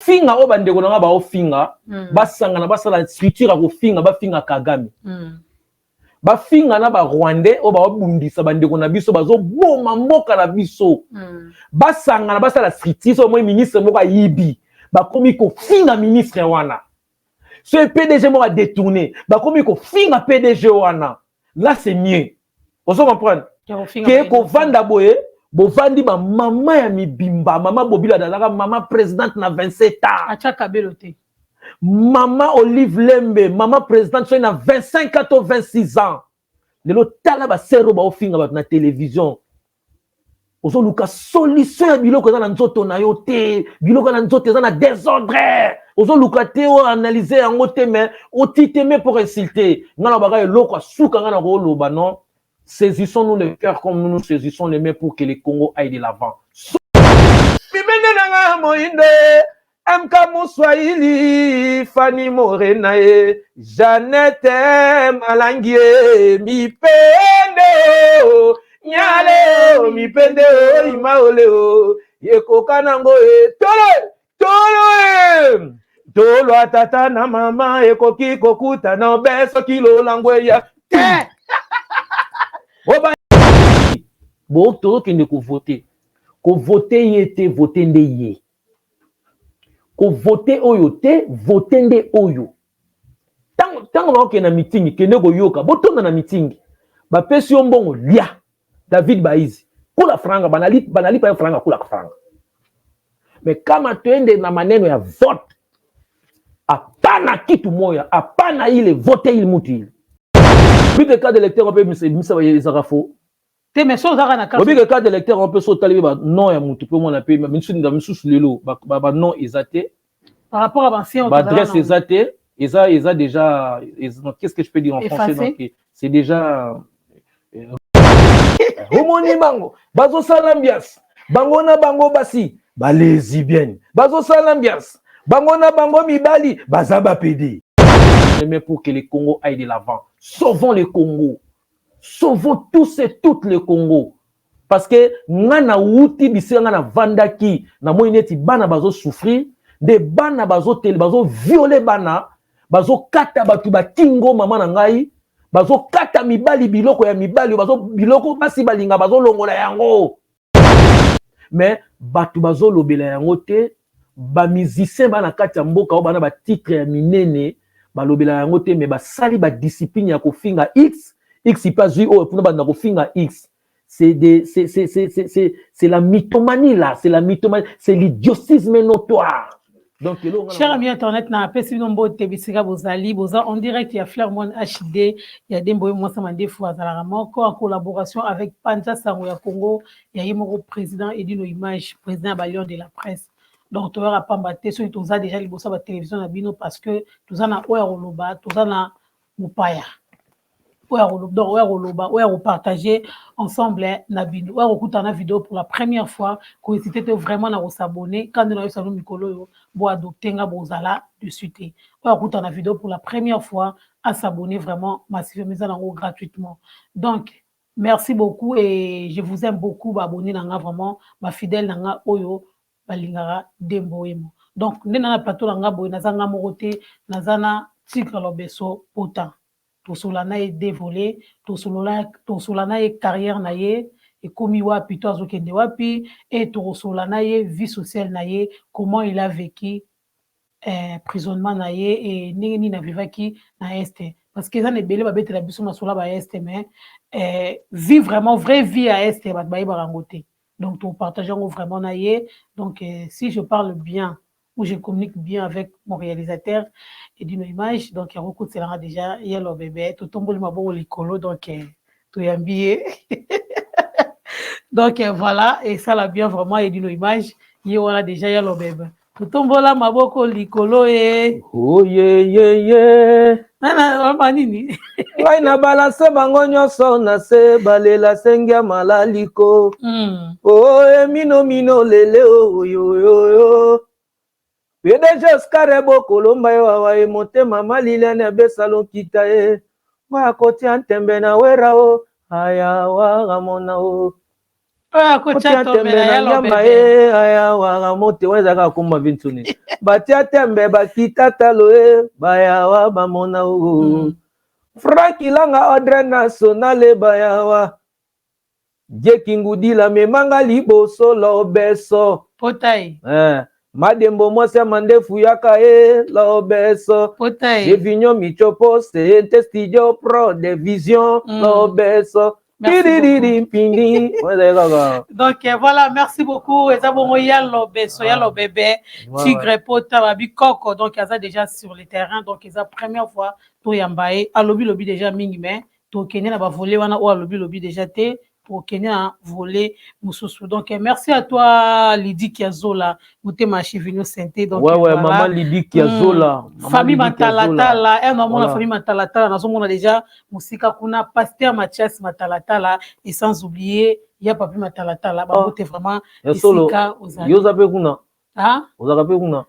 Kofinga oyo bandeko na nga baofinga, basangana, basala structure ya kofinga, bafinga Kagame, bafinga na Barwandais oyo baobundisa bandeko na biso, bazoboma mboka na biso. Basangana, basala structure. So omoni ministre moko ayibi, bakomi kofinga ministre wana. So PDG moko adétourné, bakomi kofinga PDG wana. Là, c'est mieux. Ozo comprendre ke kovanda boye, bovandi bamama ya mibimba. Mama Bobila azalaka mama présidente na 27 ans. Atia kabelo te. Mama Olive Lembe, mama présidente soki na 25 ans to 26 ans. Lelo tala basere oyo baofinga bato na télévision. Ozoluka solution ya biloko eza na nzoto na yo te. Biloko na nzoto eza na désordre, ozoluka te oanalyse yango te, mais oti te mais pour insulter. Ngai na baka eloko asuka, ngai na kooloba non. Saisissons-nous le cœur comme nous nous saisissons les mains pour que le Congo aille de l'avant. Mibende na ngai moyindo, MK Moswahili, Fani Morena ye, Jeannette Malangi ye, mipende o, nyale o, mipende o, imaole o, yekoka nango e, tole, tolo e, tolo atata na mama ekoki kokutana obe soki lolango eya te. Oba bo tozokende kovote, kovote ye te, vote nde ye. Kovote oyo te, vote nde oyo. Ntango bakokende na mitingi, kende koyoka, botonda na mitingi, bapesi yo mbongo, lia. David Baizi kula franga, banalipa yo franga, kula franga. Mais kama tuende na maneno ya vote, hapana kitu moya, hapana ile vote ile mutu ile bike carte d'électeur mpe misa ezaka faux. Te, mais so ozaka na carte. Obike carte d'électeur mpe so otali mpe banom ya mutu mpe omona mpe misusu lelo banom eza te. Par rapport à l'ancien. Baadresse eza te, eza déjà, qu'est-ce que je peux dire en français? Donc c'est déjà omoni bango bazosala ambiance, bango na bango basi balesbienne bazosala ambiance, bango na bango mibali baza bapédé. Mais pour que le Congo aille de l'avant, sauvons le Congo, sauvons tous et toutes le Congo, parce que nga na wuti bisika nga navandaki, namoni neti bana bazosouffrir nde bana bazotele, bazoviole bana, bazokata bato bakingo. Mama na ngai, bazokata mibali biloko ya mibali, bazo biloko basi balinga, bazolongola yango, mais bato bazolobela yango te. Bamusicien bana kati ya mboka oyo bana batitre ya minene balobela yango te, mais basali badiscipline ya kofinga x x mpe azwi oyo mpona banda kofinga x. C'est la mythomanie là, c'est la mythomanie, c'est l'idiotisme notoire. Donc cher ami internet, na apesi bino mbote bisika bozali. Boza en direct ya Flair One HD ya Dembo Mwasa Mandefu, azalaka moko en collaboration avec Panza Sango ya Congo ya ye moko président Edino Image, président ya Balion de la presse. Donc toyaka pamba te soki toza déjà liboso ya batélévision na bino, parce que toza na oyo ya koloba, toza na mopaya oyo ya koloba, donc oyo ya koloba, oyo ya kopartage ensemble na bino. Oyo akokutana na vidéo pour la première fois, kohésite te vraiment na kos'abonner. Kandi na yebisa no mikolo oyo boadopte nga, bozala dessus te. Oyo akutana na vidéo pour la première fois, as'abonner vraiment massivement, eza nango gratuitement. Donc merci beaucoup et je vous aime beaucoup, baabonné na nga, vraiment bafidèle na nga oyo balingaka Dembo Emo. Donc nde na plateau na nga boye, naza nga moko te, naza na Tigre Lobeso Pota. Tosola na ye dévolé, tosola na ye carrière na ye ekomi wapi to azokende wapi, e tokosola na ye vie sociale na ye, comment il a vécu prisonnement na ye e ndenge nini avivaki na Est, parce que eza na ebele babetela biso masolo ba Est, mais vie vraiment, vraie vie ya Est, bato bayebaka yango te. Donc topartage yango vraiment na ye. Donc si je parle bien ou je communique bien avec mon réalisateur Edino Image, donc yango kotiselanga déjà yelo bebe, totomboli maboko likolo, donc toyambi ye. Donc voilà, esala bien vraiment. Edino Image ye wana déjà, yelo bebe, totombola maboko likolo ye. Oyeyeye. Nana nini? Ngai na balance bango nyonso na se balela sengia malaliko. Oye mino mino lele oyoyoyo PDG Oscar bokolomba yo awa ye motema malilene abesa lokita ye ngo akotia ntembe na wera o aya waramona o. Otia tembe na ngamba ye ayawa mote wana ezalaka komba vinsoni batia tembe bakita talo e bayawa bamona o Frank Ilanga ordre national bayawa Jekingudila memanga liboso lobeso potai Madembo mwasi ya mandefu yaka e lobeso potai Jevinho Michopo Sente Studio Pro de Vision lobeso. Merci. Donc voilà, merci beaucoup. Eza bongo ya lobeso, ya lobebe, Tigre Pota babi koko. Donc aza déjà sur le terrain. Donc eza première fois to yamba ye. Alobi lobi déjà mingi, mais to kende na ba volet wana o alobi lobi déjà te pour kende na volet mususu. Donc merci à toi, Lydie Kiazola, motema Chivino Sente. Donc ouais, voilà. Maman Lydie Kiazola, mm. Famille Matalatala, eh maman, la famille Matalatala, nazomona déjà musika kuna Pasteur Mathias Matalatala et sans oublier ya Papi Matalatala, ba oh. Vraiment esika ozali. Yo zape kuna. Ah? Ozaka pe kuna.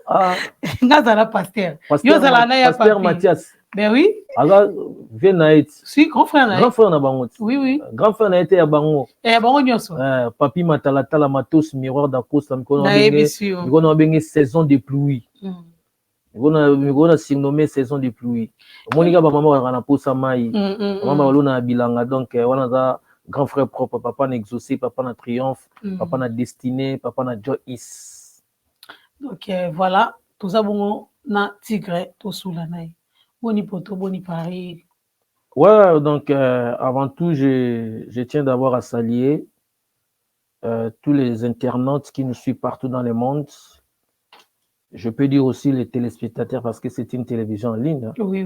Ah. Nga zala pasteur. Yo zala na ya Pasteur Mathias. Ben oui. Aza vie na ye. Si, grand frère na ye. Grand frère na bango. Oui. Grand frère na ye te ya bango. Eh bango nyonso. Eh, Papi Matalatala Matos Miroir d'Acosta mikono na yebisi yo. Mikono babenge saison de pluie. Mikono na surnommé saison de pluie. Omoni ka ba mama bazalaka na posa mai. Mama balona na bilanga, donc wana aza grand frère propre, papa na exaucé, papa na triomphe, papa na destinée, papa na joy is. Donc voilà, toza bongo na Tigre tosula na ye. Boni poto, boni Paris? Ouais, donc avant tout, je tiens d'abord à saluer tous les internautes qui nous suivent partout dans le monde. Je peux dire aussi les téléspectateurs parce que c'est une télévision en ligne. Hein. Oui.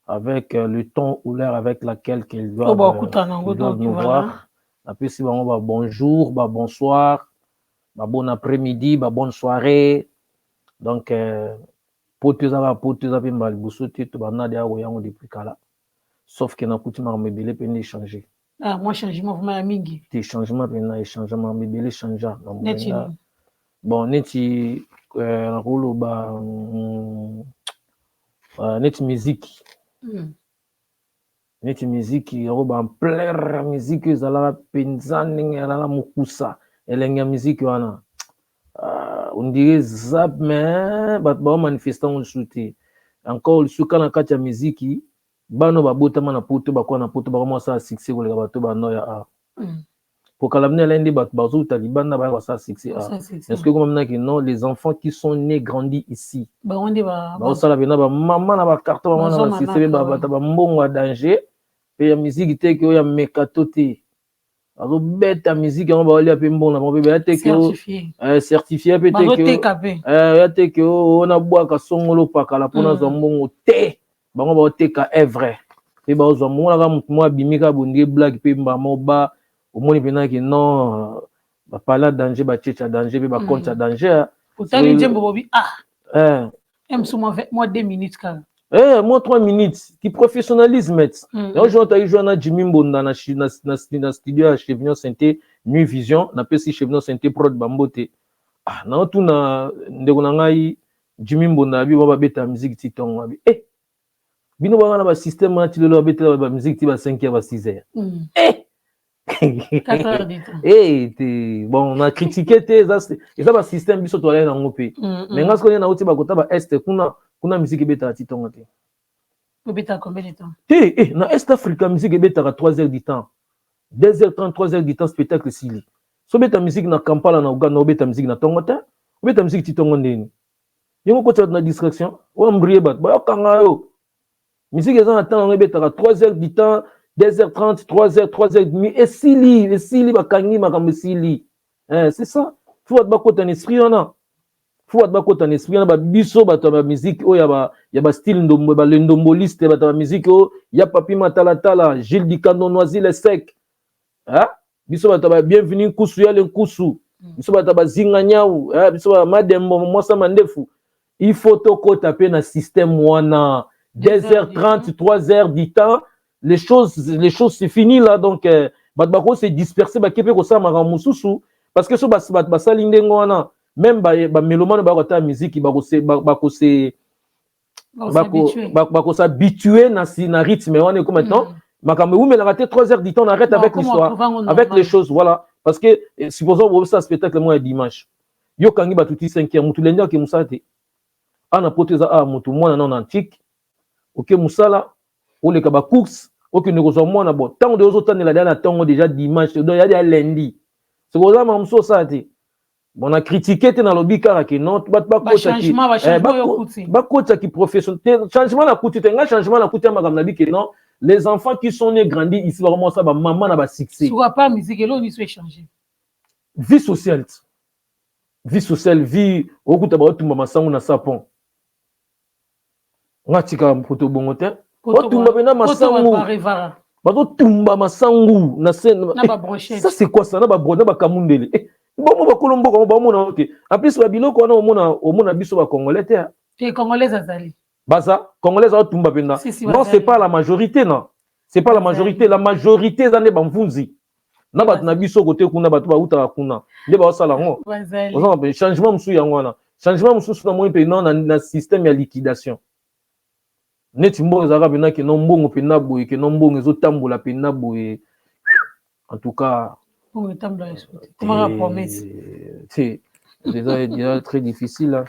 Avec le temps ou l'heure avec laquelle qu'ils doivent, oh, bah, ils doivent nous voilà. Voir. Après, si bah, bonjour, bah, bonsoir, bah, bon après-midi, bah, bonne soirée. Donc, poto eza poto eza mpe mbala liboso te tobanda deya koyango depuis kala, sauf ke nakuti makambo ebele mpe nde échange. Ah, moi changement vraiment ya mingi. Te, changement mpena échange, makambo ebele change na bon neti nakoloba neti musique, neti musique yango, baampleur ya musique ezalaka mpenza ndenge ezalaka mokusa, elenge ya musique wana on dirait zap, mais bato baomanifeste yango lisusu te. Encore lisusu ka na kati ya miziki, bana babotama na poto, bakoa na poto, bakoma basala succès koleka bato bano ya a po kala mine alai nde bato bazouta libanda baya basala succès a. Est-ce que koma minaki non, les enfants qui sont nés, grandis ici, baosala mpena bamama na bacarton, bamama na basuccès mpe babata bambongo ya danger mpe ya miziki te ke oyo ya mekato te, bazobeta miziki yango, baolia mpe mbongo na bango mpe baya te ke certifié mpe te ke ya te ke oyo nabwaka songolo pakala mpona azwa mbongo te. Bango baoteka œuvre mpe bazwa mbongo naka motu moko abimi kaka bondie blague mpe mbama ba omoni mpena ke non, bapala danger, batietia danger mpe bacompte ya danger. Otali nzembo bobi ah mosu mwa 2 minutes kaka. Eh, moi 3 minutes qui professionnalisme ti yango jour toyaki jour na Jimmy Mbonda na studio ya Chevignon Synthé Nuit Vision, napesi Chevignon Synthé Prod bambote. Ah, naotuna ndeko na ngai Jimmy Mbonda abi ba babeta musique ti ntongo, abi eh bino banga na basystème wana ti lelo babetela bamusique ti ba 5 heures, ba 6 heures. Eh eh te, bon, na critique te, eza basystème biso toalai nango mpe, mais nga sikoyo nauti bakota ba est kuna, kuna musique ebetaka ti ntongo te. Obetaka combien de temps? Te, eh, na Est Africa musique ebetaka 3 heures du temps, 2 heures 30, 3 heures du temps, spectacle esili. So obeta musique na Kampala, na Uganda, obeta musique na ntongo te. Obeta musique ti ntongo ndeni yango kotisa bato na distraction, oambrie bato bayokanga yo. Musique eza na ntango yango, ebetaka 3 heures du temps, 2 heures 30, 3 heures, 3 heures demi, esili, esili, bakangi makambo, esili. Eh, c'est ça, faut bato bakota na esprit wana, faut bato bakota na esprit wana. Babiso bato ya bamusique oyo ya bastyle ndombo, balendomboliste, bato ya bamusique oyo ya Papi Matalatala, Gilles Dikando, Noisy le Sec, biso bato ya babienvenu nkusu ya le nkusu, biso bato ya bazinga nyau, biso ba Madembo mwasa mandefu, il faut tokota mpe na système wana 2h30, 3h du temps, les choses, c'est fini là. Donc bato bako se disperser, bake mpe kosala makambo mosusu, parce que so bato basali ndenge wana, même bamélomane bakotala musique, bakose s'habituer na rythme wana. Ekoma maintenant. Makambo ewumelaka te. 3 heures du temps, on arrête avec l'histoire, avec les choses, voilà. Parce que supposons bobosala spectacle moko ya dimanche, yokangi bato ti 5 heures, motu lendi ake mosala te. Ana poto eza awa, motu mwana nano antique, oke mosala, oleka bacourse, okende kozwa mwana. Bon, ntango de ozotandela deya na ntongo déjà dimanche, donc ya deya lundi, soki oza makambo mosusu osala te. Bon, na critique te, nalobi kaka ke non, bato bakotaki profession te. Changement nakuti te, nga changement nakuti ya makambo na bi ke non, les enfants qui sont nés, grandis ici, bakomasa bamama na basuccès. Vie sociale, vie sociale, vie okuta baotumba masango na sapon. Nga tika poto bongo te, otumba mpena masangu, bazotumba masangu na scène. Ça, c'est quoi ça? Na babro na bakamundele, bongo bakolo mboka ngo baomona te. En plus, babiloko wana omona, omona biso bacongolais te. Congolais azali. Baza congolais aotumba mpenza. Non, c'est pas la majorité, non, c'est pas la majorité. La majorité eza nde bamvunzi na bato na biso kote kuna, bato bautaka kuna nde baosala yango. Changement mosusu yango wana. Changement mosusu namoni mpe na système ya liquidation, neti mbongo ezalaka mpena keno mbongo mpena boye, keno mbongo ezotambola mpena boye. En tout cas, c'est déjà très difficile, hein.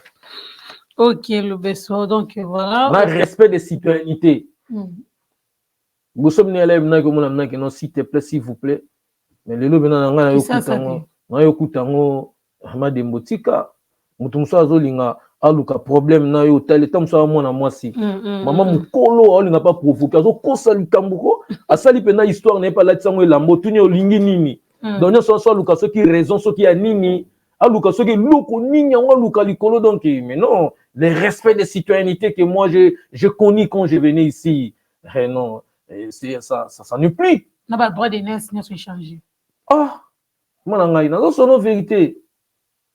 Ok, Lobeso, donc voilà. Na respect de citoyenneté. Boso bino élève naki omona naki non, s'il te plaît, s'il vous plaît. Mais lelo mpena na ngai nayokuta yango madembo. Tika moto mosusu azolinga aluka problème na yo, otali ta mosusu amwana mwasi, mama mokolo aolinga mpa provoquer, azokosa likambo ko asali mpena histoire na ye mpe alatisi yango elamba. Otuni olingi nini? Donc nyonso nyonso aluka soki raison, soki ya nini, aluka soki eloko nini yango aluka likolo. Donc, mais non, le respect des citoyennetés que moi j'ai connu quand je venais ici, eh non, c'est ça, ça, ça n'est plus. Na ba droit d'aînesse nyonso échanger. Ah, mwana ngai, nazosono vérité.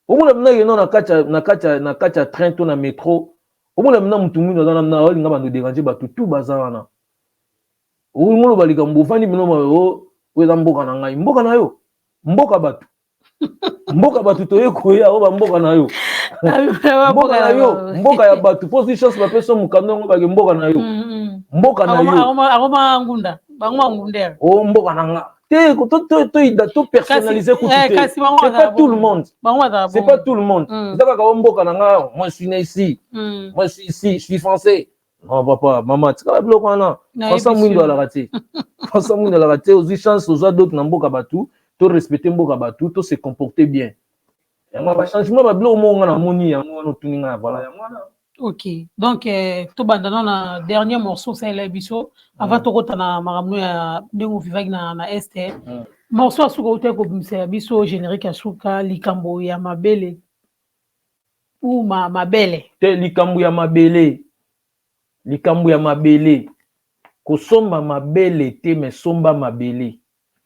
Omona mna ye no na kati ya train to na métro, omona mna mutu mwindu aza na olinga bando déranger bato tu baza wana. Olingi oloba likambo, ofandi bino, oyo eza mboka na ngai, mboka na yo, mboka bato, mboka bato toye koya oyo bamboka na yo, mboka na yo, mboka ya bato. Mpo ozwi chance, bapesi mokanda yango, bake mboka na yo, mboka na yo. Akoma ngunda, bango ngundere. O mboka na nga te, to personnaliser kutu te. C'est pas tout le monde, c'est pas tout le monde. Eza kaka o mboka na nga. Moi, je suis né ici, moi, je suis ici, je suis français. Non, papa, mama, tikala biloko wana. Français mwindo alaka te, français mwindo alaka te. Ozwi chance, ozwa dote na mboka bato, to respecter mboka bato, to se comporter bien. Yango bachangement, babiloko moko nga namoni yango wana. Otuni nga, voilà, yango wana. Ok, donc tobanda nano na dernier morceau osalela biso avant tokota na makambo ya ndenge ovivaki na este. Morceau ya suka outaki kobimisa ya biso, générique ya suka, "Likambo ya mabele" ou "Mabele"? Te, "Likambo ya mabele". Likambo ya mabele, kosomba mabele te, mais somba mabele.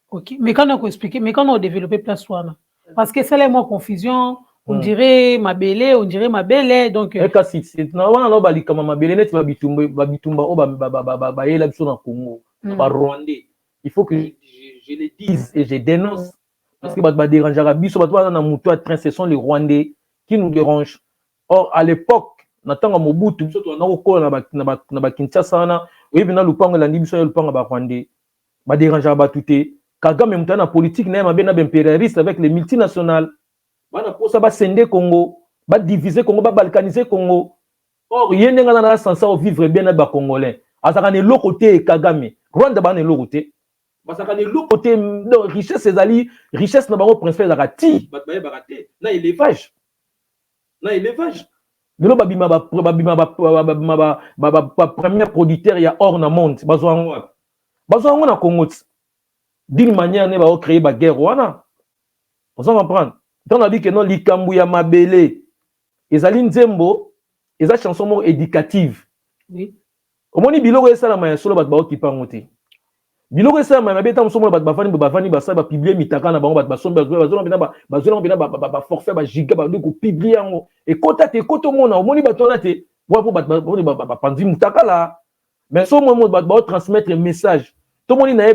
Ok, mais quand on expliquer, mais quand on développer place wana, parce que ça moi confusion, on dirait mabele, on dirait mabele, donc. Kasi na wana nao balikambo mabele, neti babitumba oyo bayela biso na Congo, barwandais. Il faut que je le dise et je dénonce, parce que bato badérangeaka biso, bato baza na moto ya train, ce sont les Rwandais qui nous dérangent. Or, à l'époque, na ntango ya Mobutu, biso tobanda kokola na bakinshasa wana, oyebi na lupango elandi biso ya lupango ya barwandais, badérangeaka bato te. Kagame, moto na politique na ye mabe na baimpérialiste avec les multinationales, bana mposa basende Congo, badivise Congo, babalkanize Congo. Or ye ndenge aza na sansa ovivre bien na bacongolais, azalaka na eloko te. Kagame, Rwanda baa na eloko te, bazalaka na eloko te. Donc richesse ezali, richesse na bango principal ezalaka ti bato bayebaka te na élevage, na élevage. Lelo babima babima bapremier producteur ya or na monde. Bazwa yango wapi? Bazwa yango na Congo ti. D'une manière ne baocréer baguerre wana, oza comprendre? Ntango nabi ke non, "Likambo ya mabele" ezali nzembo, eza chanson moko éducative. Omoni biloko esalama ya solo, bato baokipa yango te. Biloko esalama ya mabe, ntango mosusu omona bato bafandi, bafandi, basali, bapublier mitaka na bango, bato basombi, bazwela mpena baforfait, bagiga, bandi kopublier yango, ekota te, ekota. Omona, omoni bato wana te wa mpo bato bapanzi mutakala. Mais so moi bato baotransmettre message, tomoni na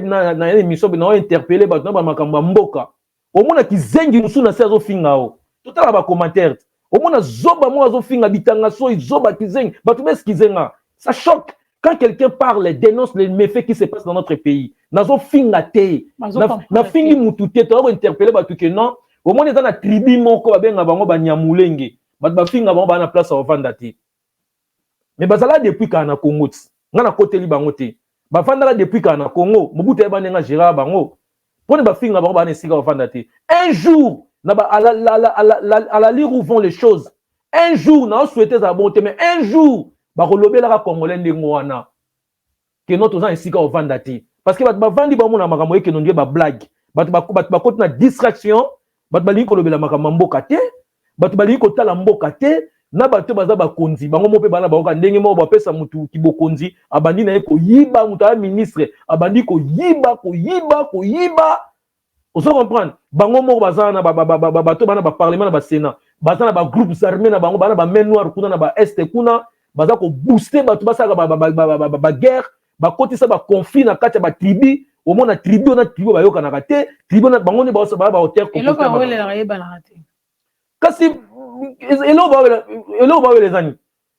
émission na ointerpeller bato na bamakambo ya mboka, omona kizengi mosusu na se azofinga o. Totala bacommentaire te, omona zoba moko azofinga bitanga soyi, zoba, kizengi, bato besi kizenga, ça choque. Quand quelqu'un parle, dénonce les méfaits qui se passent dans notre pays, nazofinga te, nafingi mutu te. Toza kointerpeller bato ke non, omoni, eza na tribu moko babenga bango Banyamulenge. Bato bafinga bango, baa na place ya kovanda te, mais bazala depuis kala na Congo. Ti nga nakoteli bango te, bavandaka depuis kala na Congo. Mobutu ayeba ndenge agéra bango mpona bafinga bango, baa na esika bavanda te. Un jour na ba, à l'allure où vont les choses, un jour, naosouhaite ezala bongo te, mais un jour bakolobelaka Congolais ndenge wana ke no, toza na esika ovanda te, parce que bato bavandi, bamona makambo ekende ndie bablague. Bato bakoti na distraction, bato balingi kolobela makambo ya mboka te, bato balingi kotala mboka te. Na bato baza bakonzi, bango mo mpe bana bakoka ndenge moko, bapesa mutu kibokonzi, abandi na ye koyiba. Moto aya ministre, abandi koyiba, koyiba, koyiba. Ozo comprendre? Bango moko baza na bato bana baparlement, na basénat, baza na bagroupes armés na bango, bana bamain noire kuna na baest kuna, baza kobooster bato basalaka baguerre, bakotisa baconflit na kati ya batribu. Omona tribu na tribu bayokanaka te, tribu na bango nde baya baauteur. Kasi eloko bawela eza nini?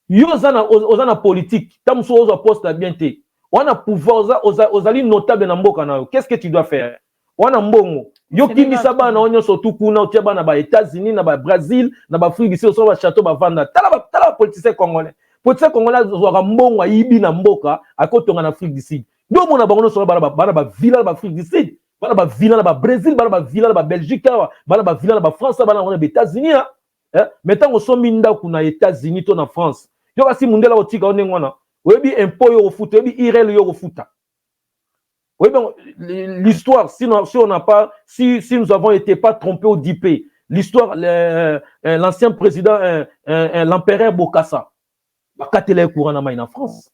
Yo oza na politique, ta mosusu ozwa poste ya bien te, wana pouvoir, ozali notable na mboka na yo, qu'est ce que tu dois faire? Wana mbongo yo kimisa bana oyo nyonso tu kuna, otia bana ba États-Unis, na baBrésil, na baAfrique du Sud, osala bachateau, bavanda. Tala bapoliticien congolais. Politicien congolais azwaka mbongo, ayibi na mboka, akotonga na Afrique du Sud. Nde omona bango nyonso bana bavilla na baAfrique du Sud, bana bavilla na baBrésil, bana bavilla na baBelgique awa, bana bavilla na baFrance, bana bango na baÉtats-Unis. Mais ntango osombi ndako na États-Unis to na France, yo kasi mundele otika yo ndenge wana, oyebi impôt yo kofuta, oyebi IRL yo kofuta, oyebi l'histoire. Si on n'a pas, si nous avons été pas trompés au DP, l'histoire, l'ancien président, l'empereur Bokassa, bakatela ye courant na mai na France.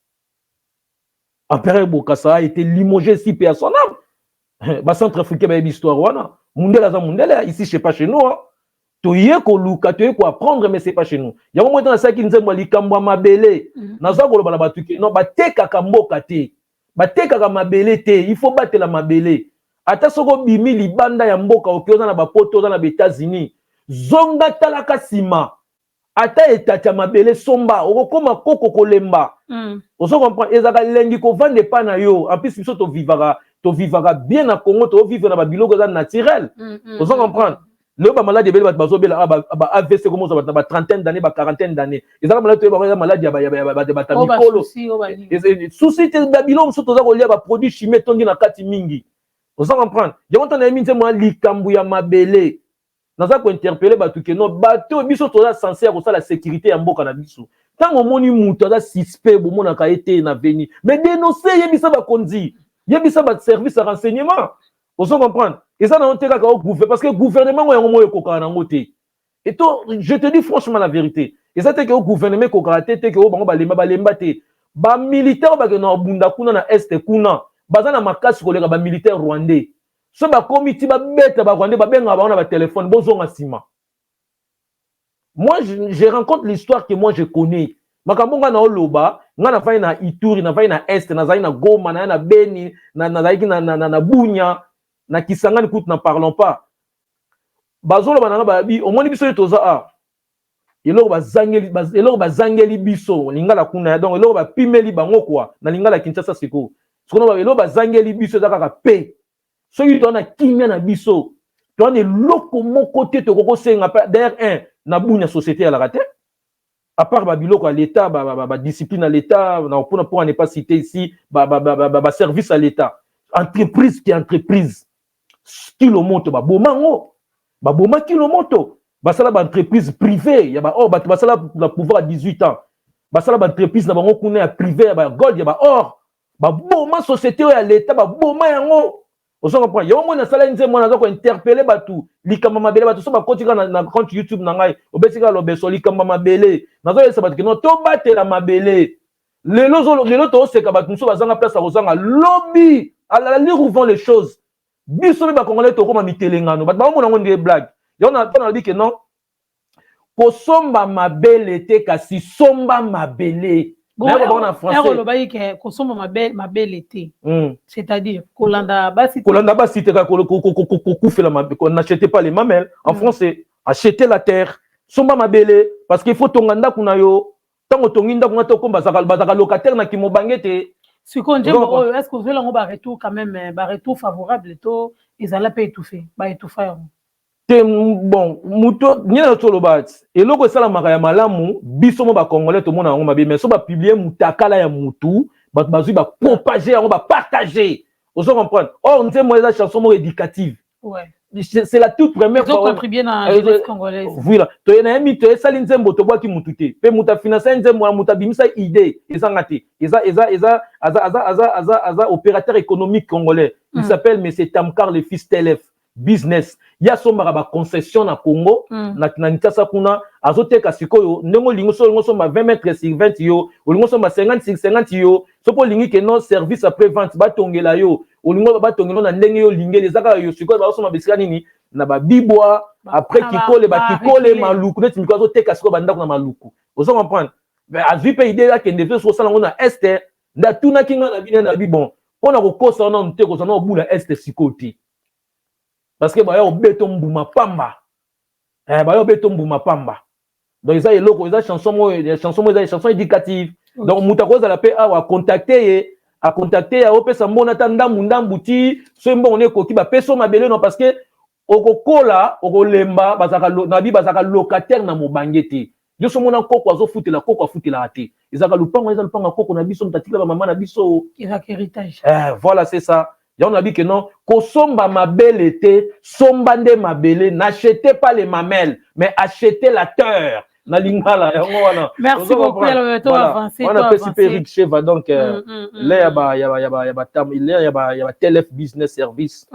Empereur Bokassa a été limogé ici, paix à son âme. Bacentre africain bayebi histoire wana. Mundele aza mundele. Ici, c'est pas chez nous, hein. Toye koluka, toye koapprendre, mais c'est pas chez nous. Yango moi nasalaki nzembo ya likambo ya mabele. Naza koloba na bato ke non, batekaka mboka te, batekaka mabele te. Il faut batela mabele. Ata soki obimi libanda ya mboka, oke, oza na bapoto, oza na baÉtats-Unis, zonga, talaka nsima. Ata etati ya mabele, somba, okokóma koko kolemba. Ozo comprendre? Ezalaka elengi kovanda epa na yo. En plus, biso tovivaka bien na Congo, tovivre na babiloko eza naturel. Ozo comprendre? Lelo bamaladi ebele bato bazobela, ba AVC, komozwa bato na ba trentaine d'année, ba quarantaine d'année, ezalaka maladi toyeba, eza maladi ya bato ya mikolo. Souci te, babiloko mosusu toza kolia, baproduit chimie etondi na kati mingi. Oza comprendre? Yango ntango nayemi nzembo ya likambo ya mabele, naza kointerpeller bato ke no, bato biso toza censé ya kosala sécurité ya mboka na biso. Ntango omoni moto aza suspect, bomonaka ye te na veni, mais dénonce, yebisa bakonzi, yebisa baservice ya renseignement. Ozo comprendre? Eza nango te kaka ogouver, parce que gouvernement ngo yango moko ekokaka nango te. Et to, je te dis franchement la vérité, eza te ke o gouvernement ekokaka te, te ke o bango balemba, balemba te. Bamilitaire oyo bakende na bunda kuna na est kuna, baza na makasi koleka bamilitaire rwandais. So bakomi ti babeta barwandais, babengaka bango na batelefone: "Bozonga nsima." Moi, je rencontre l'histoire que moi je connais. Makambo nga na oloba, nga nafai na Ituri, nafai na est, nazali na Goma, naye na Beni, nazalaki na Bunia, na Kisangani kutu n'en parlons pas. Bazoloba na nga, babi omoni biso oyo toza a eloko bazangeli biso lingala kuna. Donc eloko bapimeli bango kwa na lingala Kinshasa sikoyo, sikoyo eloko bazangeli biso eza kaka pe soki toza na kimia na biso, toza na eloko moko te tokoki kosenga. D'ailleurs, un na Bunia, société ezalaka te, à part babiloko ya l'État, badiscipline ya l'État, mpona pour ne pas citer ici, baservice ya l'État, entreprise qui entreprise kilo moto, baboma yango, baboma kilo moto, basala baentreprise privé ya baor. Bato basala na pouvoir ya 18 ans, basala baentreprise na bango kuna ya privé, ya bagold, ya baor. Baboma société oyo ya l'État, baboma yango. Ozo comprendre? Yango moni nasala nzembo wana, naza kointerpeller bato likambo mabele. Bato so bakoti kaka na compte YouTube na ngai, obeti kaka "Lobeso likambo mabele", nazoyebisa bato keno tobatela mabele. Lelo, lelo tooseka bato mosusu bazanga place ya kozanga. Lobi, à l'allure où vont les choses, biso mpe bacongolais tokóma mitelengano, bato baomona yango nde blague. Yango mpo nalobi ke non, kosomba mabele te, kasi somba mabele. Na français olobaki ke kosomba mabele te, c'est-à-dire kolanda basi. Kolanda basi te, kokufela. N'achetez pas les mamelles en français, achetez la terre. Somba mabele, parce qu'il faut tonga ndako na yo. Ntango otongi ndako nga tokoma, bazalaka locataire na kimobange te. Sikoyo nzembo oyo, est ce que ozweli yango baretour quand même, baretour favorable, to ezala mpe étouffé, baétouffa yango? Te, bon, moto nini na toloba ti eloko esalamaka ya malamu, biso mo bacongolais tomona yango mabe. Mais so bapublier mutakala ya mutu, bato bazwi, bapropage yango, bapartage, ozo comprendre? Or nzembo eza chanson moko éducative. C'est la toute première fois contribuer na jeunesse congolaise. Voilà, toye nayemi, toyesali nzembo, tobwaki mutu te, mpe moto afinanse nzembo wana, moto abimisa idée ezanga te, eza eza eza aza aza aza aza aza opérateur économique congolais. Il s'appelle monsieur Tamkar, le fils Telef business. Ye asombaka baconcession na Congo, na Kinshasa kuna, azoteka. Sikoyo ndenge olingi, so olingi osomba 20 mètres sur 20, yo olingi osomba 50 sur 50, yo soki olingi ke non, service après vente, batongela yo, olingi batongela na ndenge yo olingeli, eza kaka yo. Sikoyo bazosomba bisika nini? Na babibwa, après Kikole, bakikole, Maluku, neti mikolo azoteka sikoyo bandako na Maluku, ozo comprendre? Azwi mpe idée akende mpe soki osala yango na Est. Nde atunaki ngai na bino na bi bon, mpona kokosa wana te, kozwa na obula Est sikoyo te, parce que baya obeta mbuma pamba, baya obeta mbuma pamba. Donc eza eloko, eza chanson moko, chanson moko eza chanson éducative. Donc moto akozala mpe awa, acontacte ye, acontacte ye, aopesa mbona ata ndambu ndambu ti soki mbongo ne ekoki, bapesa yo mabele. No, parce que okokola, okolemba, bazalaka na bi bazalaka locataire na mobange te. Nyonso omona koko azofutela, koko afutelaka te, ezalaka lupango, eza lupango ya koko na biso, moto atikela bamama na biso. Ezalaka héritage. Voilà, c'est ça. Yango nabi ke non, kosomba mabele te, somba nde mabele. N'achetez pas les mamelles, mais achetez la terre, na lingala yango wana. Merci beaucoup. Wana apesi mpe Eric Sheva, donc le ya ba ya ba ya ba ya ba tam le ya ba Telef Business Service.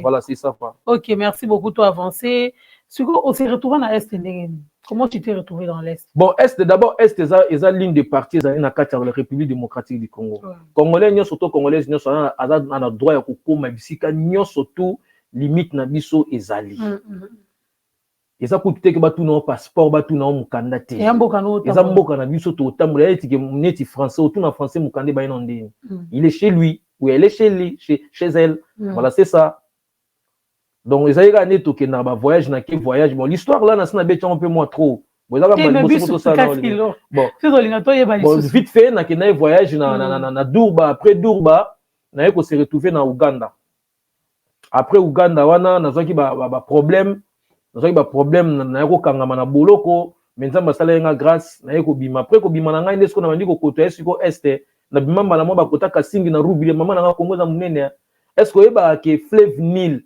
Voilà, c'est ça quoi. Ok, merci beaucoup. To avancer. Sikoyo on s'est retrouvé na Est ndenge nini? Comment tu t'es retrouvé dans l'Est? Bon, Est d'abord, Est eza ligne de parti, ezali na kati ya la République démocratique du Congo. Congolais nyonso to congolaise nyonso aza na droit ya kokóma bisika nyonso tu limite na biso ezali. Eza kutu teke batuna o passeport, batuna o mokanda te. Eza mboka na biso, totambola etike neti français, otuna français mokanda ebaye na ndeni. Il est chez lui ou elle est chez lui, chez elle. Voilà, c'est ça. Donc ezali kaka nde tokendaka bavoyage, na ke voyage. Bon, l'histoire là, nasi nabeti yango mpe mwa trop. Bon, ezaka bon, bon, vite fait, nakendaki voyage na Durba. Après Durba, naye kose retrouver na Uganda. Après Uganda wana, nazwaki baproblème, nazwaki baproblème, naye kokangama na boloko, mais Nzambe asalaki nga grâce, naye kobima. Après kobima na ngai, nde sikoyo nabandi kokota ye sikoyo Est. Nabima mbala mwa bakota Kasingi na Rubile. Mama na nga, Kongo eza monene. Est ce que oyebaka ke fleuve Nil,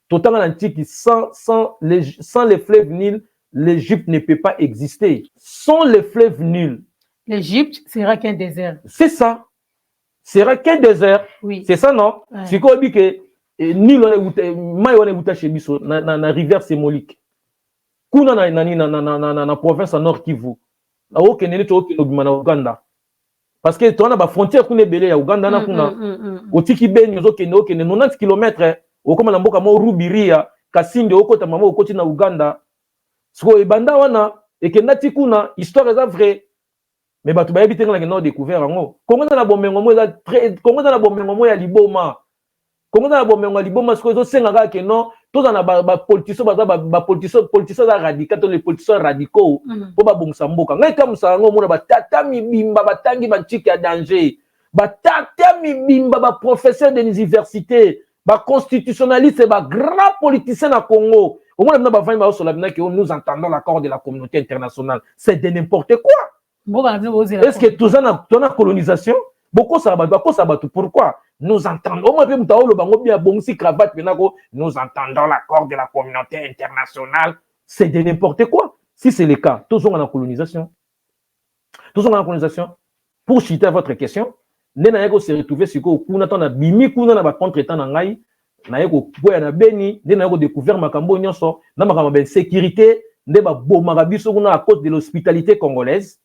totanga na ntiki, sans le fleuve Nil, l'Égypte ne peut pas exister? Sans le fleuve Nil, l'Égypte sera qu'un désert. C'est ça, sera qu'un désert. Oui. C'est ça, non? Ouais. Sikoyo oyebi ke Nil wana euta, mai wana euta chez biso na rivière Semolike kuna na province ya Nord Kivu. Okende neti okende obima na Uganda, parce que toza na bafrontière kuna ebele ya Uganda na kuna. Otiki Beni, ozokende, okende 90 km, okóma na mboka mo Rubiria, Kasindi, okota mama, okoti na Uganda. Sikoyo ebanda wana, ekenda ti kuna. Histoire eza vrai, mais bato bayebi te. Nga nakenda odécouvert yango. Kongo eza na bomengo mo, eza Kongo eza na bomengo mo ya liboma. Kongo eza na bomengo ya liboma. Sikoyo ezosenga kaka ke non, toza na bapoliticien, baza bapoliticien, politicien aza radical to les politiciens radicaux mpo babongisa mboka. Ngai kamusaka yango, omona batata mibimba batangi bantike ya danger, batata mibimba, baprofesseur de l'université, baconstitutionnaliste, bagrand politicien na Congo, omona bino bavandi, baosola bino ke nous entendons l'accord de la communauté internationale. C'est de n'importe quoi. Est ce que toza na colonisation? Bokosala bato, bakosala bato. Pourquoi nous entendons? Omoi mpe moto aoloba yango bien, abongisi cravate mpena ko nous entendons l'accord de la communauté internationale. C'est de n'importe quoi. Si c'est le cas, tozonga na colonisation, tozonga na colonisation. Pour chuter à votre question, nde naye kose retrouver sikoyo kuna, ntango nabimi kuna na bacontretemps na ngai, naye kokwea na Beni. Nde naye kodécouvrir makambo nyonso na makambo ya bainsécurité, nde babomaka biso kuna à cause de l'hospitalité congolaise.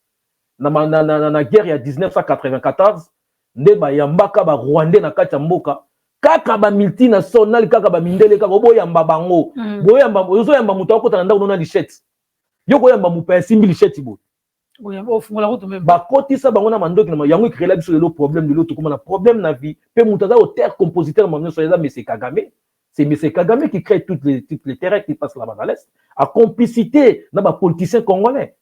Na guerre ya 1994, nde bayambaka barwandais na kati ya mboka, kaka bamultinational, kaka bamindele, kaka boyamba bango. Boyamba, ozoyamba moto akota na ndako no na lichette, yo koyamba mopaya esimbi lichette boye. Bakotisa bango na mandoki na yango, ecréela biso lelo problème. Lelo tokóma na problème na vie. Mpe moto aza auteur compositeur ma nyonso eza monsieur Kagame. C'est monsieur Kagame qui crée toutes les terrains qui passent là-bas dans l'Est, à complicité na bapoliticien congolais.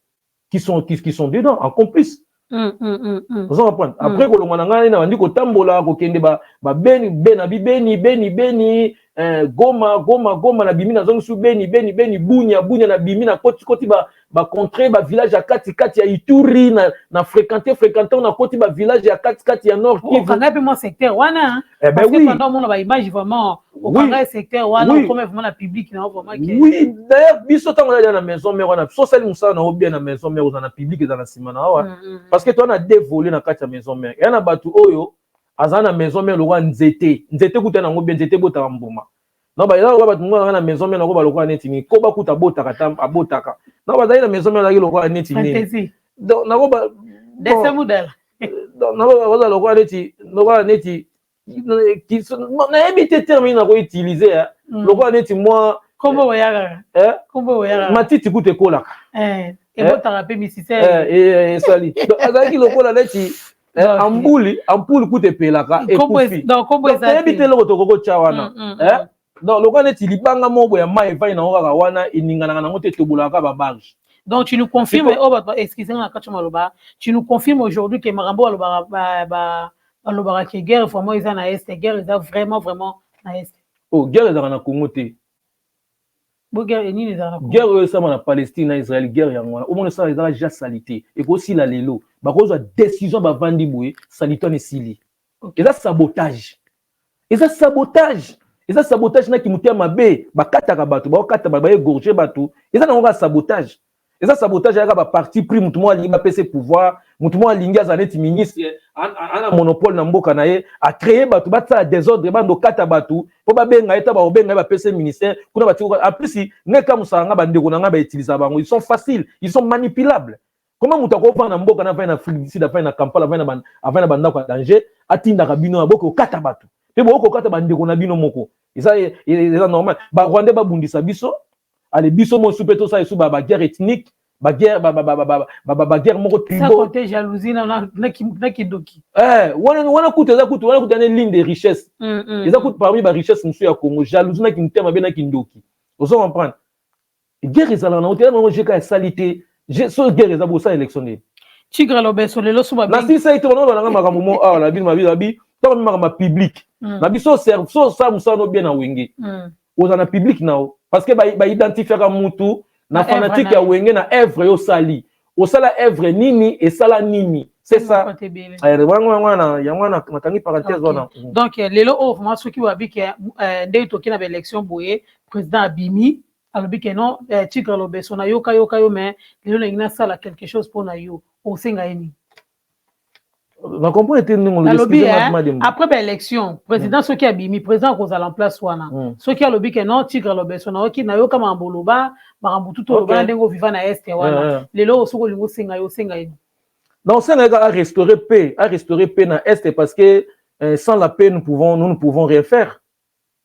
qui sont dedans en complice. Oza comprendre? Après kolongwa na ngai, na bandi kotambola, kokende babeni na bibeni, Beni, Beni, Goma, Goma, Goma, nabimi, nazongi su Beni, Beni, Beni, Bunia, Bunia, nabimi, nakoti koti bacontrée, bavillage ya katikati ya Ituri, na fréquenté, fréquenté, nakoti bavillage ya katikati ya Nord Kivu. Okanga mpe mwa secteur wana? Eh ben oui. Pendant omona baimage, vraiment okanga secteur wana, okome vraiment na public na vraiment. Oui, d'ailleurs biso ntango nalia na maison mère wana, so osali mosala na yo bien na maison mère, oza na public, eza na nsima na awa, parce que toza na deux volets na kati ya maison mère. Eya na bato oyo aza na maison mère lokola nzete, nzete kuta nango bien, nzete ebotaka mbuma. Non, baza lokola bato ngo na maison mère nango balokola neti nini, ko bakuta abotaka ta abotaka. Non, bazali na maison mère, azalaki lokola neti nini, donc nango baza lokola neti nayebi te terme nini nakoutiliser, lokola neti mwa Kombo oyakaka, kombo oyakaka. Matiti kuta ekolaka. Ebotaka mpe misise. Esali azalaki lokola neti ambuli, ampoule kuta epelaka, ekufi. Toyebi te eloko tokoki kotya wana. Donc lokola neti libanga moko boye ya mai evai nango kaka wana, eninganaka nango te, etobolaka babarge. Donc tu nous confirmes, oh, excusez moi, kati maloba, tu nous confirmes aujourd'hui que makambo balobaka, balobaka que guerre vraiment eza na Est, guerre eza vraiment vraiment na Est? Oh, guerre ezalaka na Congo te. Bo guerre nini ezalaka? Guerre oyo esama na Palestine na Israël, guerre yango wana omona esala ezala ja salité, ekosila lelo. Bakozwa décision, bavandi boye, salité wana esili. Eza sabotage, eza sabotage, eza sabotage na kimotema mabe. Bakataka bato, baokata bato, baégorger bato, eza nango kaka sabotage, eza sabotage. Ayaka baparti pris, motu moko alingi bapesa pouvoir, motu moko alingi azala neti ministre, ana monopole na mboka na ye, acréer bato basala désordre, bando okata bato mpo babenga ye, ta bakobenga ye, bapesa ministère kuna, batiki. En plus, ngai kamusaka nga bandeko na ngai bautilisaka bango, ils sont faciles, ils sont manipulables. Comment moto akovanda na mboka na avandi na Afrique du Sud, avandi na Kampala, avandi na bandako ya danger, atindaka bino ya boke okata bato mpe bokoki kokata bandeko na bino moko? Eza normal Barwandais babundisa biso? Ale biso mosusu mpe tosala esu baguerre ethnique, baguerre moko. Tribo, jalousie na kindoki. Wana kutu eza kutu, wana kutu ane ligne de richesse, eza kutu parmi barichesse mosusu ya Congo, jalousie na kimotema mabe na kindoki. Ozo comprendre? Guerre ezalaka nango te, yango jeka esali te. So guerre eza, bosala élection nini? Tigre Lobeso, lelo so Nasisa ete wana balanga makambo mo awa na bino mabi babi ntango makambo public na biso. So osala mosala no bien na Wenge, oza na public na yo, parce que baidentifiaka mutu na fanatique ya Wenge na œuvre yo osali. Osala œuvre nini, esala nini, c'est ça. Yango wana, yango wana nakangi parenthèse wana. Donc lelo oyo vraiment, soki wabi ke ndenge toki na baélection boye, président abimi, alobi ke non, Tigre Lobeso, nayoka yoka yo, mais lelo nalingi nasala quelque chose mpo na yo, osenga ye nini? Na comprendre te ndenge. Nalobi, après baélection, président soki abimi, président akozala en place wana, soki alobi ke non, Tigre Lobeso, nayoki, nayoka makambo oloba, makambo tutu oloba na ndenge oviva na Est wana, lelo soki olingi osenga ye, osenga ye? Non, osenga ye kaka arestaurer paix, arestaurer paix na Est, parce que sans la paix, nous ne pouvons rien faire.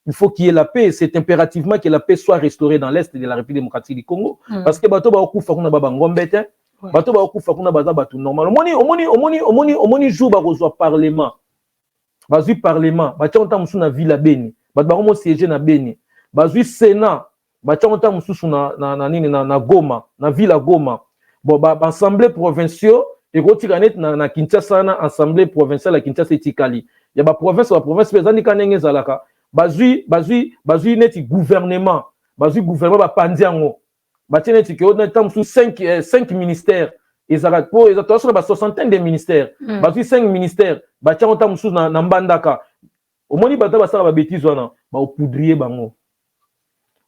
Il faut qu'il y ait la paix. C'est impérativement que la paix soit restaurée dans l'Est de la République démocratique du Congo. Parce que bato bakufa kuna ba bangombe te. Bato bakufa kuna baza bato normal. Omoni, omoni, omoni, omoni, omoni jour bakozwa parlement. Bazwi parlement, batia ntango mosusu na ville ya Beni. Bato bakomo siéger na Beni. Bazwi Sénat, batia ntango mosusu na nini, na Goma, na ville ya Goma. Bon, ba assemblée provinciaux ekotika neti na Kinshasa na assemblée provinciale ya Kinshasa etikali. Ya ba province, ba province mpe eza ndika ndenge ezalaka. Bazwi neti gouvernement, bazwi gouvernement, bapanzi yango, batie neti ke ntango mosusu 5 ministères ezalaka, po eza toza na ba soixantaine de ministères. Bazwi 5 ministères, batie yango ntango mosusu na Mbandaka. Omoni bato basala babêtises wana, baopoudrier bango.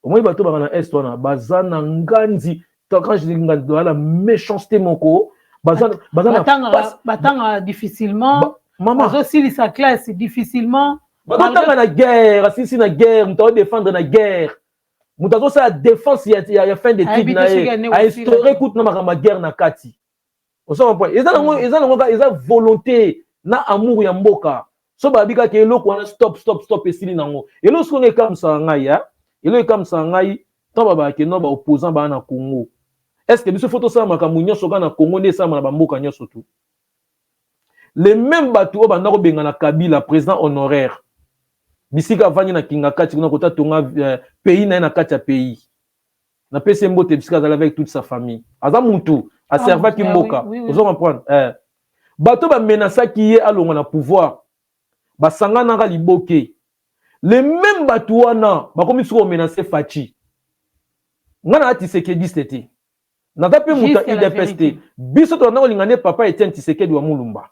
Omoni bato baka na Est wana, baza na nganzi. Quand je dis nganzi, baza na méchanceté moko, baza na Batanga difficilement, bazosilisa classe difficilement. Bazotanga na guerre, asilisi na guerre, moto azodéfendre na guerre, moto azosala défense ya fin d'étude na ye, ainstaure kutu na makambo ya guerre na kati. Osoma point, eza nango, eza nango, eza volonté na amour ya mboka. So babi kaka eloko wana, stop, stop, stop, esili nango. Eloko soki ekamusaka ngai, ya eloko ekamusaka ngai, ntango babaka no baopposant baa na Congo, est ce que biso faut tosala makambo nyonso kaka na Congo nde esalama na bamboka nyonso? Tu les mêmes bato oyo banda kobenga na Kabila président honoraire, bisika avandi na kinga kati kuna, kota tonga pays na ye na kati ya pays, napesi ye mbote bisika azali avec toute sa famille. Aza mutu Aservaki mboka, ozo comprendre? Eh. Bato bamenasaki ye alongwa na pouvoir, basanganaka liboke. Les mêmes bato wana bakomi sikoyo komenacer Fatshi. Nga na Tshisekediste te, naza mpe moto ya UDPS te. Biso tolanda kolinga nde papa Etienne Tshisekedi wa Mulumba.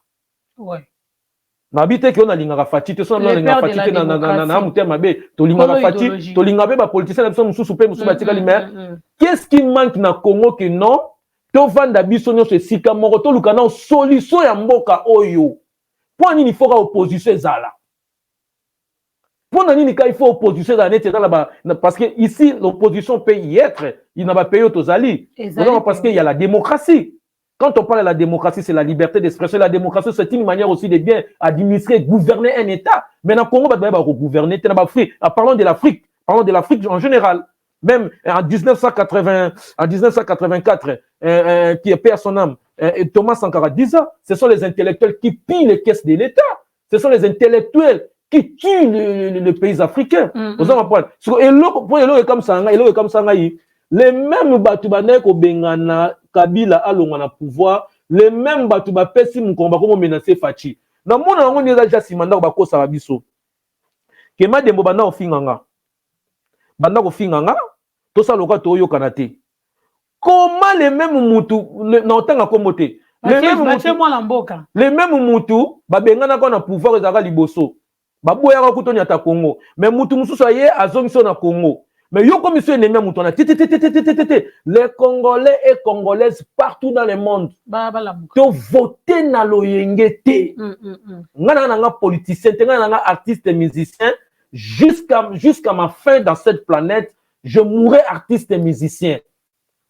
Nabi te ke oyo nalingaka Fatshi te. So nalingaka Fatshi te na motema mabe. Tolingaka Fatshi, tolingaka mpe bapoliticien na biso mosusu mpe mosusu batikali. Mais qu'est-ce qui manque na Congo ke non, tovanda biso nyonso esika moko, toluka na solution ya mboka oyo? Mpo nini foka opposition ezala? Mpo na nini ka il faut opposition ezala neti eza na? Parce que ici, l'opposition peut y être na bapays oyo tozali, parce que il y a la démocratie. Quand on parle de la démocratie, c'est la liberté d'expression. La démocratie, c'est une manière aussi de bien administrer, gouverner un État. Mais dans le Congo, bah, gouverner, parlons de l'Afrique, parlons de l'Afrique en général. Même en 1980, en 1984, qui est paix à son âme, Thomas Sankara dit ça, ce sont les intellectuels qui pillent les caisses de l'État. Ce sont les intellectuels qui tuent le pays africain. Vous comprenez? Et comme ça, comme ça, les mêmes bato bandaki kobengana Kabila alongwa na pouvoir, les mêmes bato bapesi mokongo, bakomo menacer Fatshi. Namona yango nde eza ja nsima ndako bakosaka biso ke Madembo banda kofinga nga, banda kofinga nga, tosala lokola toyokana te. Comment les mêmes mutu na otanga kombo te, les mêmes mutu babenganaka na pouvoir ezalaka liboso, baboyaka kuta onyata Congo, mais mutu mosusu aye azongisi yo na Congo, mais yo komi so ennemi ya moto wana te. Les Congolais et Congolaises partout dans le monde, tovote na loyenge te. Nga na nga politicien te, nga na nga artiste musicien. Jusqu'à ma fin dans cette planète, je mourrai artiste et musicien.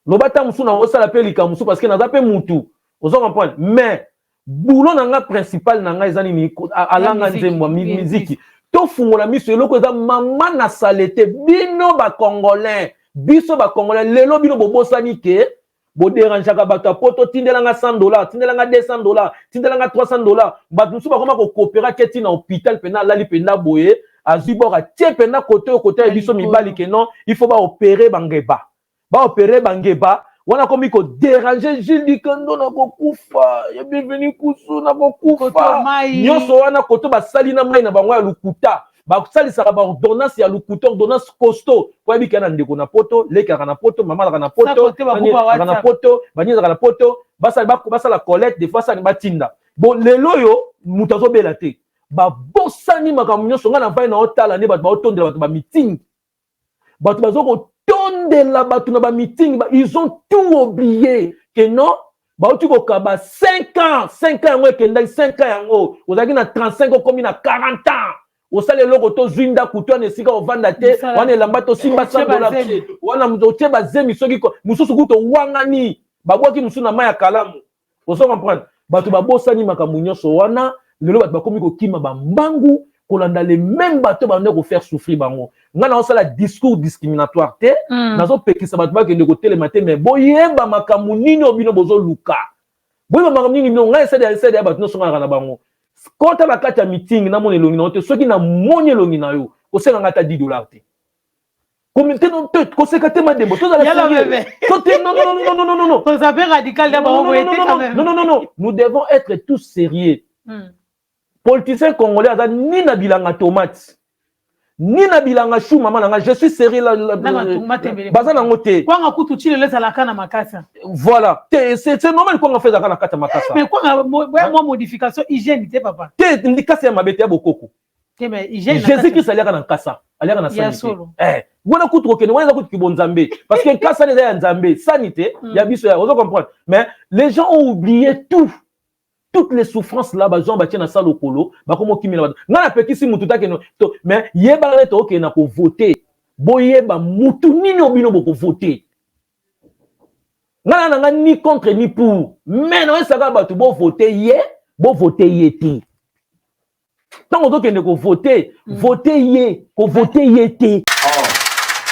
Loba ta mosusu na osala mpe likambo mosusu parce que naza mpe mutu, ozo comprendre? Mais boulot na nga principal na nga eza nini? Alanga nzembo ya miziki. Tofungola miso, eloko eza mama na sale te. Bino Bacongolais, biso Bacongolais lelo, bino bobosani ke bodérangeaka bato ya Poto: tindelanga 100 dollar, tindelanga 200 dollar, tindelanga 300 dollar. Bato mosusu bakoma kokopera ke ntina hôpital mpena alali mpenza boye, azwi bor atie mpenza kote oyo, kote ya biso mibali, ke non, il faut baopérer bangeba, baopérer bangeba wana. Komi kodéranger Gilles Dikando na kokufa ya Bienvenu Kusu na kokufa nyonso wana, koto basali na mai na bango ya lukuta, basalisaka baordonnance ya lukuta, ordonnance costaud, po yebi na ndeko na Poto, lekaka na Poto, mama alaka na Poto, alaka na Poto, bani ezalaka na Poto, basala collecte des fois, sani batinda. Bon, lelo oyo moto azobela te, babosani makambo nyonso. Ngai na vai na otala nde bato baotondela bato bameeting, bato baza kotondela bato na bameeting. Ils ont tout oublié que non, bauti kokaba 5 ans. 5 ans yango ekendaki, 5 ans yango ozalaki na 35, okomi na 40 ans, osala eloko, tozwi ndako to wana esika ovanda te, wana elamba tosimba 100 dollar wana, otie bazemi, soki mosusu kuta owangani, babwaki mosusu na mai ya kalamu. Ozo comprendre? Bato babosani makambo nyonso wana. Lelo bato bakomi kokima bambangu kolanda les mêmes bato bande kofaire souffrir bango. Ngai naosala discours discriminatoire te, nazopekisa bato bakende kotelema te, mais boyeba makambo nini oyo bino bozoluka, boyeba makambo nini bino. Ngai esali esali ya bato nyonso ngalaka na bango. Kota na kati ya meeting, namona elongi na yo te. Soki namoni elongi na yo, kosenga ngai ata 10 dollar te. Koseka te, Madembo, tozala te. Non, non, non, non, non, non. Radical. Non, non, non, non, nous devons être tous sérieux. Politicien congolais aza ni na bilanga tomate ni na bilanga chou. Mama na nga, je suis sérieux, baza nango te. Kwanga kutu ti lelo ezalaka na makasa. Voilà, te, c'est normal, kwanga fe ezalaka na kati ya makasa. Mais kwanga mwa modification, hygiène te, papa. Te, likasa ya mabe te, ya bokoko. Jésus Christ aliaka na nkasa, aliaka na sani te. Wana kutu kokende wana eza kutu kibonzambe, parce que nkasa eza ya Nzambe, sani te ya biso ya. Ozo comprendre? Mais les gens ont oublié tout, toutes les souffrances là. Bazwa batie na sa lokolo, bakoma okimela bato. Ngai napekisi mutu takende, mais yebaka nete okende na kovote, boyeba mutu nini oyo bino bokovote. Ngai na nga ni contre ni pour, mais naoyesaka bato bovote ye, bovote ye te. Ntango ozokende kovote, vote ye, kovote ye te.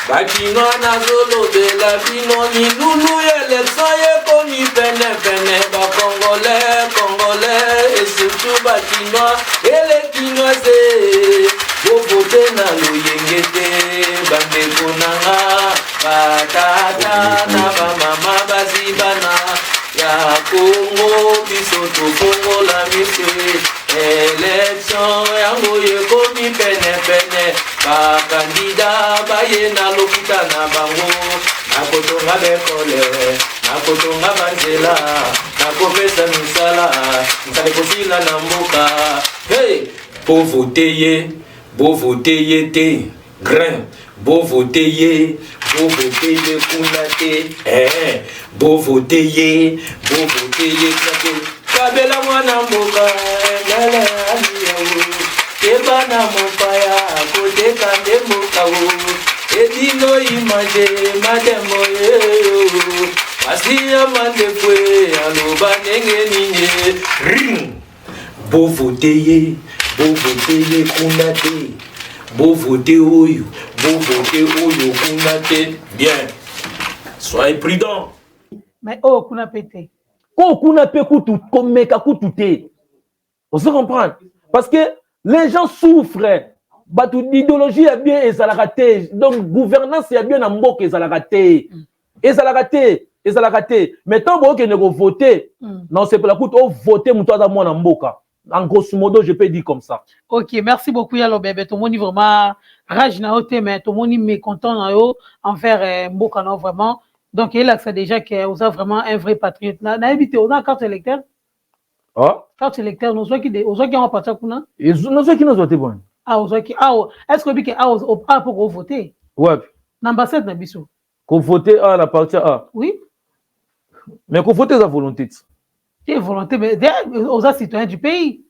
Bakino nazolobela bino, milulu élection ekomi penepene. Bacongolais, Congolais et surtout Bakinois et les Kinoise, bovote na loyenge te. Bandeko nanga, batata na bamama, basi, bana ya Kongo, biso tofongola miso. Élection yango ekomi penepene, bakandida baye na lokuta na bango: nakotonga baekole, nakotonga banzela, nakopesa misala, nzala ekosila na mboka. Hey! Bovote ye, bovote ye te, grain, bovote ye, bovote ye kuna te, eh, bovote ye, bovote ye kuna te. Kabela mwana mboka ndala aliyawo, keba na mopaya koteka nde mboka o edino image madembo yeyo pasi ya mandefwe aloba ndenge nini. Ring, bovote ye, bovote ye kuna te, bovote oyo, bovote oyo kuna te. Bien, soyez prudent. Mais oyo kuna mpe te. Ko kuna mpe kutu komeka kutu te. Ozo comprendre? Parce que les gens souffrent. Bato, idéologie ya bien ezalaka te, donc gouvernance ya bien na mboka ezalaka te, ezalaka te, ezalaka te. Mais ntango bookende kovote, na osepela kutu ovote moto aza mwana mboka. En grosso modo, je peux dire comme ça. Ok, merci beaucoup ya Lobebe. Tomoni vraiment rage na yo te, mais tomoni mécontent na yo envers mboka na yo vraiment. Donc elakisa déjà que oza vraiment un vrai patriote. Nayebi te, oza carte électeur? Oh? Carte électeur ozwaki, ozwaki yango partir kuna? Nazwaki, nazwa te bwana. Ah, ozwaki awa. Est ce que oyebi ke awa awa mpo kovote? Wapi? Na ambassade na biso. Kovote awa na partir a? Oui. Mais kovote eza volonté ti. Te, volonté, mais oza citoyen du pays.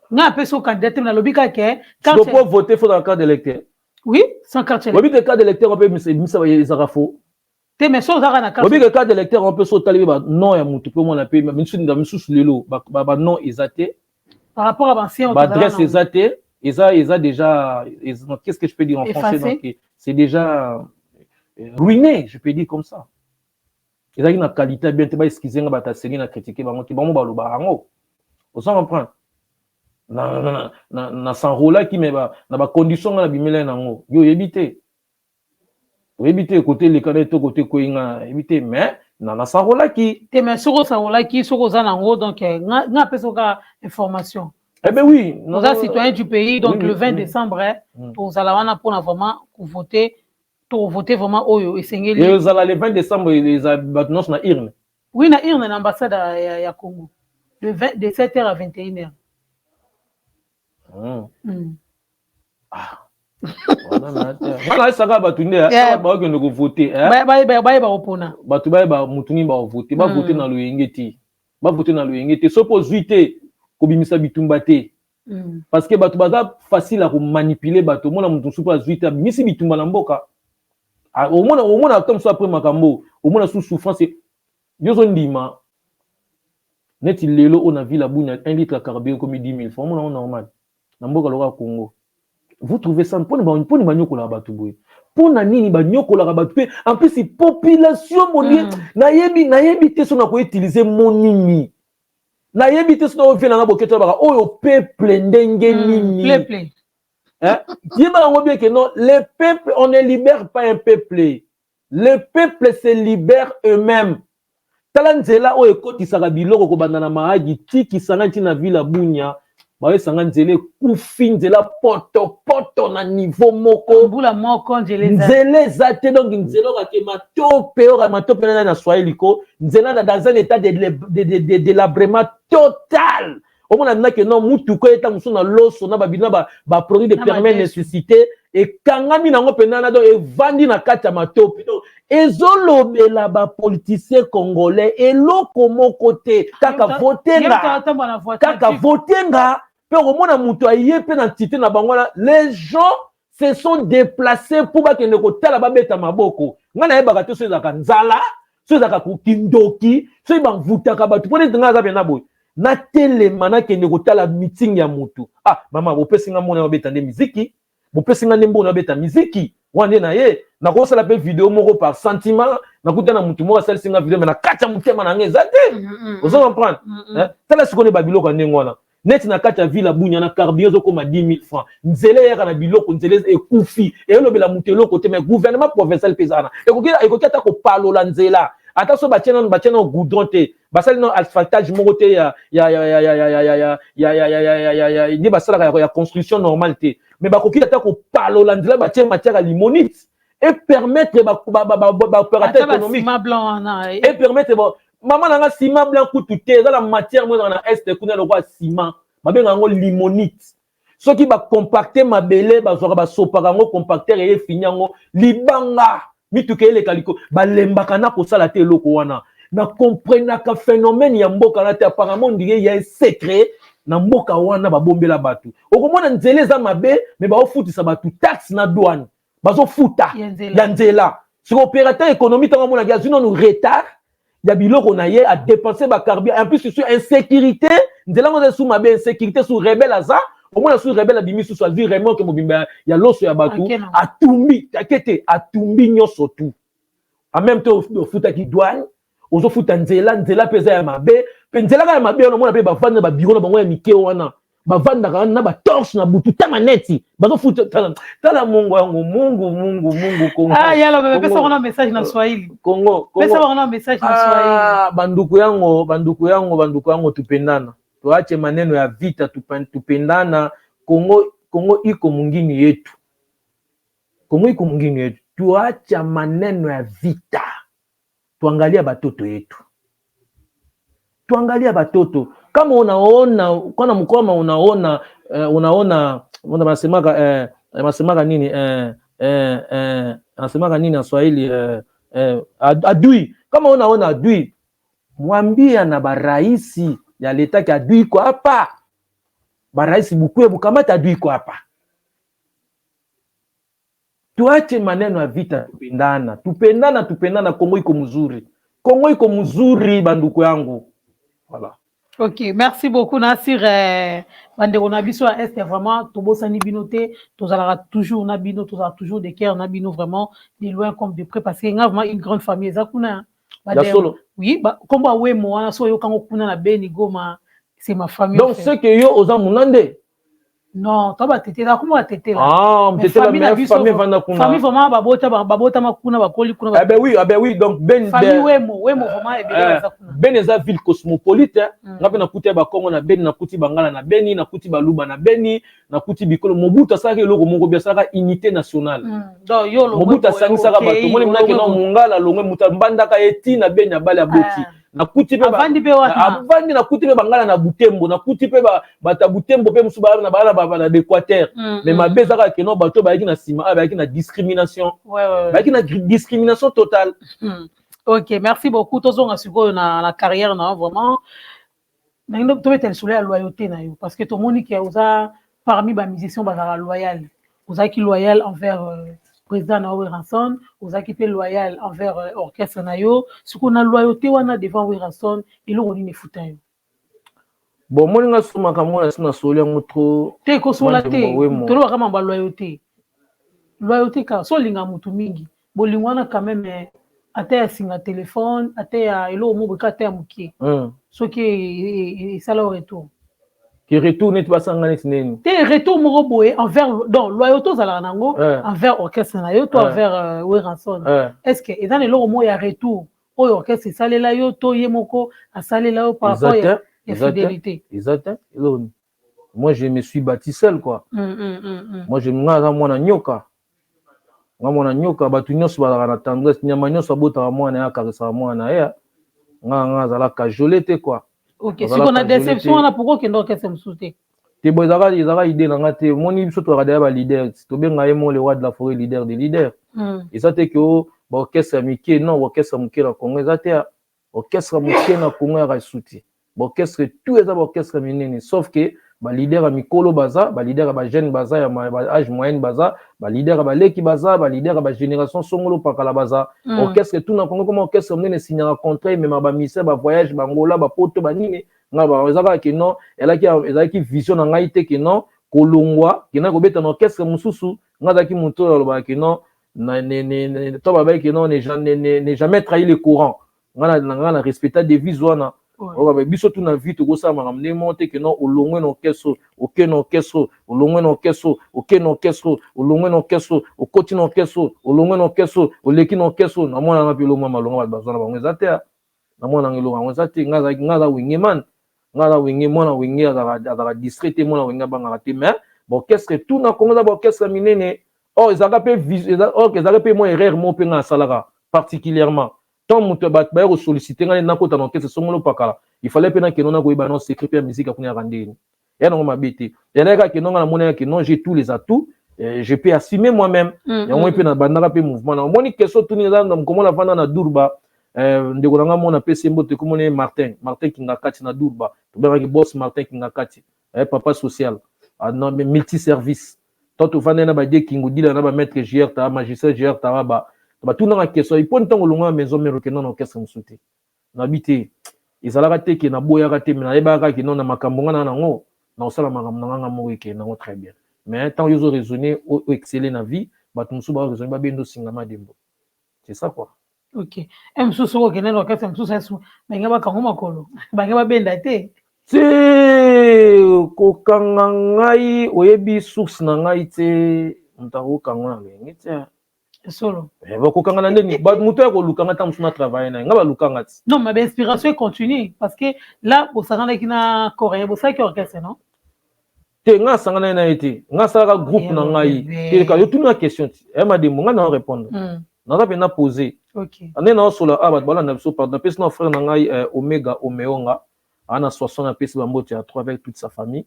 Nga apesi o candidat te, nalobi kaka. Ke po voter, faut dans carte d'électeur? Oui, sans carte. Oyebi te, carte d'électeur mpe misa ezalaka faux. Te, mais so ozalaka na carte. Oyebi ke carte d'électeur mpe so otali mpe banom ya motu mpe omona mpe misusu lelo banom eza te. Par rapport à l'ancien. Baadresse eza te, eza déjà, qu'est-ce que je peux dire en français? Donc c'est déjà ruiné, je peux dire comme ça. Ezalaki na qualité bien te. Baexcuse nga, bato asengi na critique bango te, bango balobaka yango, oza comprendre. Na s'enrôlaki, mais na bacondition nga na bimela nango, yo oyebi te, oyebi te kote eleka na to kote ekwei, nga yebi te, mais na s'enrôlaki. Te, mais soki os'enrôlaki, soki oza nango, donc nga apesi oka information. Eh ben oui. Oza citoyen du pays, donc oui, le 20 décembre, tozala wana mpona vraiment kovote, tovote vraiment oyo esengeli. Ezala le 20 décembre, eza bato nyonso na urne? Oui, na urne, na ambassade ya Congo, de, 20, de 7h à 21h. Ah. Wana esaka bato nde bakokende kovote. Bayeba kopona. Bato bayeba motu nini bakovote. Bavote na loyenge te, bavote na loyenge te. Soki ozwi te, kobimisa bitumba te, parce que bato baza facile ya komanipuler bato. Omona moto mosusu mpo azwi te, abimisi bitumba na mboka. Omona, omona ata mosusu après makambo, omona su souffrance. Yo ozondima neti lelo oyo na ville ya Bunia, 1 litre ya carburant ekomi 10 000 francs. Omona ngo normal na mboka lokola Congo? Vous trouvez ça mponi banyokolaka bato boye? Mpona nini banyokolaka bato? Mpe en plus population modie, nayebi te so na koutiliser mo nini, nayebi te so na ovie nanga boketo baka oyo peuple ndenge nini. Yeba yango bien que non, le peuple, on ne libère pas un peuple, le peuple se libère eux-mêmes. Tala nzela oyo ekotisaka biloko kobanda na Mahagi tikisanga ntina ville ya Bunia, bayesanga nzela ekufi, nzela potopoto na niveau moko. Mbula moko, nzela. Nzela eza te. Donc nzela okake matope, oyo matope nani na swahili ko nzela dans un état de délabrement total. Omona ndake non, mutuka eta mosusu na loso na babino baproduit de première nécessité ekangami nango mpenza na, donc evandi na kati ya matope. Donc ezolobela bapoliticien congolais eloko moko te, kaka votenga, kaka votenga. Mpe okomona moto aye mpe na ntite na bango wana. Les gens se sont déplacés mpo bakende kotala, babeta maboko. Ngai nayebaka te so ezalaka nzala, so ezalaka kindoki, soki bamvutaka bato. Mpo neti ngai aza mpena boye, natelema nakende kotala meeting ya motu. Ah mama, bopesi nga mona babeta nde miziki, bopesi nga nde mbona babeta miziki wana nde na ye. Nakosala mpe video moko par sentiment. Nakuta na motu moko asalisi nga video, mais na kati ya motema na nga eza te. Ozo comprendre? Tala sikoyo nde babiloko ya ndenge wana, neti na kati ya ville ya Bunia na carburant ezokóma 10 000 francs, nzela eyaka na biloko, nzela ekufi, eyolobela moto eloko te. Mais gouvernement provincial mpe eza wana, ekoki ata kopalola nzela, ata so batie nano, batie nano goudron te. Basali no asphaltage moko te ya ya ya ya ya ya ya ya ya ya ya ya ya ya nde basalaka ya construction normale te, mais bakoki ata kopalola nzela, batie matière ya limonite et permettre baopérateur économique et permettre. Mama na nga, ciment blanc kutu te, eza na matière moko ezaka na Est kuna lokola ciment, babengaka yango limonite. Soki bacompacte mabele, bazwaka, basopaka yango, compacteur eye fini yango libanga, mituka eleka liko. Balembaka na kosala te eloko wana. Na comprenaka phénomène ya mboka na te. Apparemment on dirait ya secret na mboka wana babombela bato. Okomona nzela eza mabe, mais baofutisa bato taxe na douane, bazofuta ya nzela. Soki opérateur économique, ntango amonaki azwi nanu retard ya biloko na ye, adépense bacarburant, en plus sur insécurité, nzela ngo eza su mabe, insécurité, su rebelle aza, omona su rebelle abimi susu, azwi remorque mobimba ya loso ya bato, atumbi ake te, atumbi nyonso tu. En même temps ofutaki douane, ozofuta nzela, nzela mpe eza ya mabe, mpe nzela kaka ya mabe wana. Omona mpe bavanda na babiro na bango ya mike wana, bavandaka na batorche na butu, tama neti bazofuta. Tala Mungu yango, Mungu, Mungu, Mungu. Kongo, ah, yala, pesa wana message na Swahili. Kongo. Pesa wana message na Swahili. Ah, banduku yango, banduku yango, banduku yango, tupendana, tuache maneno ya vita, tupendana. Kongo, Kongo iko mungini yetu, Kongo iko mungini yetu. Tuacha maneno ya vita, tuangalia batoto yetu, tuangalia batoto. Kama unaona kwana mkoma, unaona unaona wanasemaka wanasemaka nini, anasemaka nini na Swahili, adui. Kama unaona adui, mwambia na baraisi ya leta ki adui iko hapa, baraisi bukuye bukamata, adui iko hapa. Tuache maneno ya vita, tupendana, tupendana, tupendana. Kongo iko mzuri, Kongo iko mzuri, banduku yangu, voilà. Ok, merci beaucoup Nasir. Bandeko na biso ya Est, vraiment tobosani bino te, tozalaka toujours na bino, tozalaka toujours de cœur na bino, vraiment de loin comme de près, parce que nga vraiment une grande famille eza kuna. Ya solo. Oui, kombo awemo wana so oyokango kuna na Beni, Goma, c'est ma famille. Donc ce que yo oza munande? Non, to batetela, kuma batetela. Ah, tetela, mais famille vanda kuna. Famille vraiment babota, babotama kuna, bakoli kuna. Eh ben oui, ah ben oui, donc Ben famille Wemo, Wemo vraiment ebele baza kuna. Ben eza ville cosmopolite. Nga mpe nakuti bakongo na Beni, nakuti bangala na Beni, nakuti baluba na Beni, nakuti bikolo. Mobutu asalaki eloko moko bi asalaka unité nationale. Donc yo Mobutu asangisaka bato, moni munake na mongala longwe, moto mbandaka ye ti na Beni, abali, aboti. Nakuti mpe avandi mpe wana. Avandi, nakuti mpe bangala na Butembo, nakuti mpe bato ya Butembo mpe mosusu baa na baa na l'Équateur. Mais mabe eza kaka keno bato bayaki na nsima awa, bayaki na discrimination, bayaki na discrimination totale. Ok, merci beaucoup. Tozonga sikoyo na carrière na yo. Vraiment ndenge tobeta lisolo ya loyauté na yo, parce que tomoni ke oza parmi bamusicien bazalaka loyal. Ozalaki loyal envers président na yo Werrason, ozalaki mpe loyal envers orchestre na yo. Sikoyo na loyauté wana devant Werrason, eloko nini efuta yo? Bon, omoni nga so makambo wana si nasoli yango trop. Te, kosola te, tolobaka mambo ya loyauté. Loyauté kaka so olinga motu mingi, bolingo wana quand même, ata ya singa telefone, ata ya eloko moko eka, ata ya moke, soki esala o retour. Ke retour neti basanga neti nini? Te, retour moko boye envers, donc loyauté ozalaka nango envers orchestre na yo to envers Werrason, est ce que eza na eloko moko ya retour oyo orchestre esalela yo to ye moko asalela yo par rapport ya fidélité? Eza te eloko. Moi je me suis bâti seul, quoi. Moi je, nga aza mwana nyoka, nga mwana nyoka. Bato nyonso bazalaka na tendresse, nyama nyonso abotaka mwana ye, akarisaka mwana na ye. Nga azala cajole te, quoi. Ok, siko na déception wana, pourquoi okende orchestre mosusu te? Te, bo ezalaka idée na nga te. Omoni, biso tozalaka deya baleader, tobenga ye mo le roi de la forêt, leader de leader. Eza te ke o baorchestre ya mike, non. Baorchestre ya moke na Congo eza te. Orchestre ya moke na Congo yaka esu te. Baorchestre tout eza baorchestre minene, sauf ke baleader ya mikolo baza, baleader ya bajeune baza, ya âge moyenne baza, baleader ya baleki baza, baleader ya bagénération songolo pakala baza. Orchestre tout na Congo koma orchestre monene, esignaka contrat, ememaka bamission, bavoyage, bangola, bapoto, banini. Nga eza kaka ke non, ezalaki vision na ngai te ke non, kolongwa kenda kobeta na orchestre mosusu. Nga azalaki moto oyo alobaka ke non, to babaki ke non, ne jamais trahi le courant. Nga na respecta devise wana. Biso tu na vie tokosala makambo ndenge moko te ke non, olongwe na orchestre, oke na orchestre, olongwe na orchestre, oke na orchestre, olongwe na orchestre, okoti na orchestre, olongwe na orchestre, oleki na orchestre. Namonanga mpe elongo malonga bato bazwa na bango eza te. Na mwana nanga eloko yango eza te. Nga aza Wenge man, nga aza Wenge, mwana Wenge azalaka distrait te, mwana Wenge abangaka te. Mais baorchestre tout na Congo eza baorchestre minene. Or ezalaka mpe, or ezalaka mpe mwa erreur moko mpe nga asalaka particulièrement. Tant moto bato baya kosollicite ngai, nakota na orchestre songolo pakala, il fallait mpe nakende na koyeba non secret mpe ya musique akuna yaka ndeni ya nango mabe te. Ezalaki kaka ke non, nga namonaki ke non, j'ai tous les atouts, je peux assumer moi-même. Yango mpe nabandaka mpe mouvement na omoni. Question tuni eza komona vanda na Durba, ndeko na nga mona apesi mbote, komona Martin, Martin Kingakati na Durba, tobengaki boss Martin Kingakati, papa social, non, multi service. To tovandai na badie Kingudila na bamaître JR Taa, magistrat JR Taraba, batunaka question ipo ntango olongwa na Maison Mère, okenda na orchestre mosusu te. Nabi te, ezalaka te ke naboyaka te, me nayebaka kaka ke non, na makambo nga na nango, na kosala makambo na nganga moko ekende nango très bien. Mais ntango yo ozo raisonner, oexceller na vie, bato mosusu baoraisonner babenda osingama dembo, c'est ça quoi. Ok, e mosusu soki okende na orchestre mosusu, esu bange bakango makolo, bange babenda te. Te, kokanga ngai, oyebi source na ngai te. Moto akokanga na lolenge te. Solo. Bakokanga na ndeni? Moto ya kolukanga, ntango mosusu na travaille na ye, nga balukanga ti. Non, mais bainspiration continue, parce que là bosanganaki na coréen, bosalaki orchestre, non? Te, nga asangana na ye te, nga asalaka groupe na ngai. Yo tuna question ti e Madembo, nga na répondre, naza mpenza posé nde naosola a bato balanda biso. Pardon, napesi na frère na ngai Omega Omeonga, aa na 60, napesi bambote ya 3 avec toute sa famille.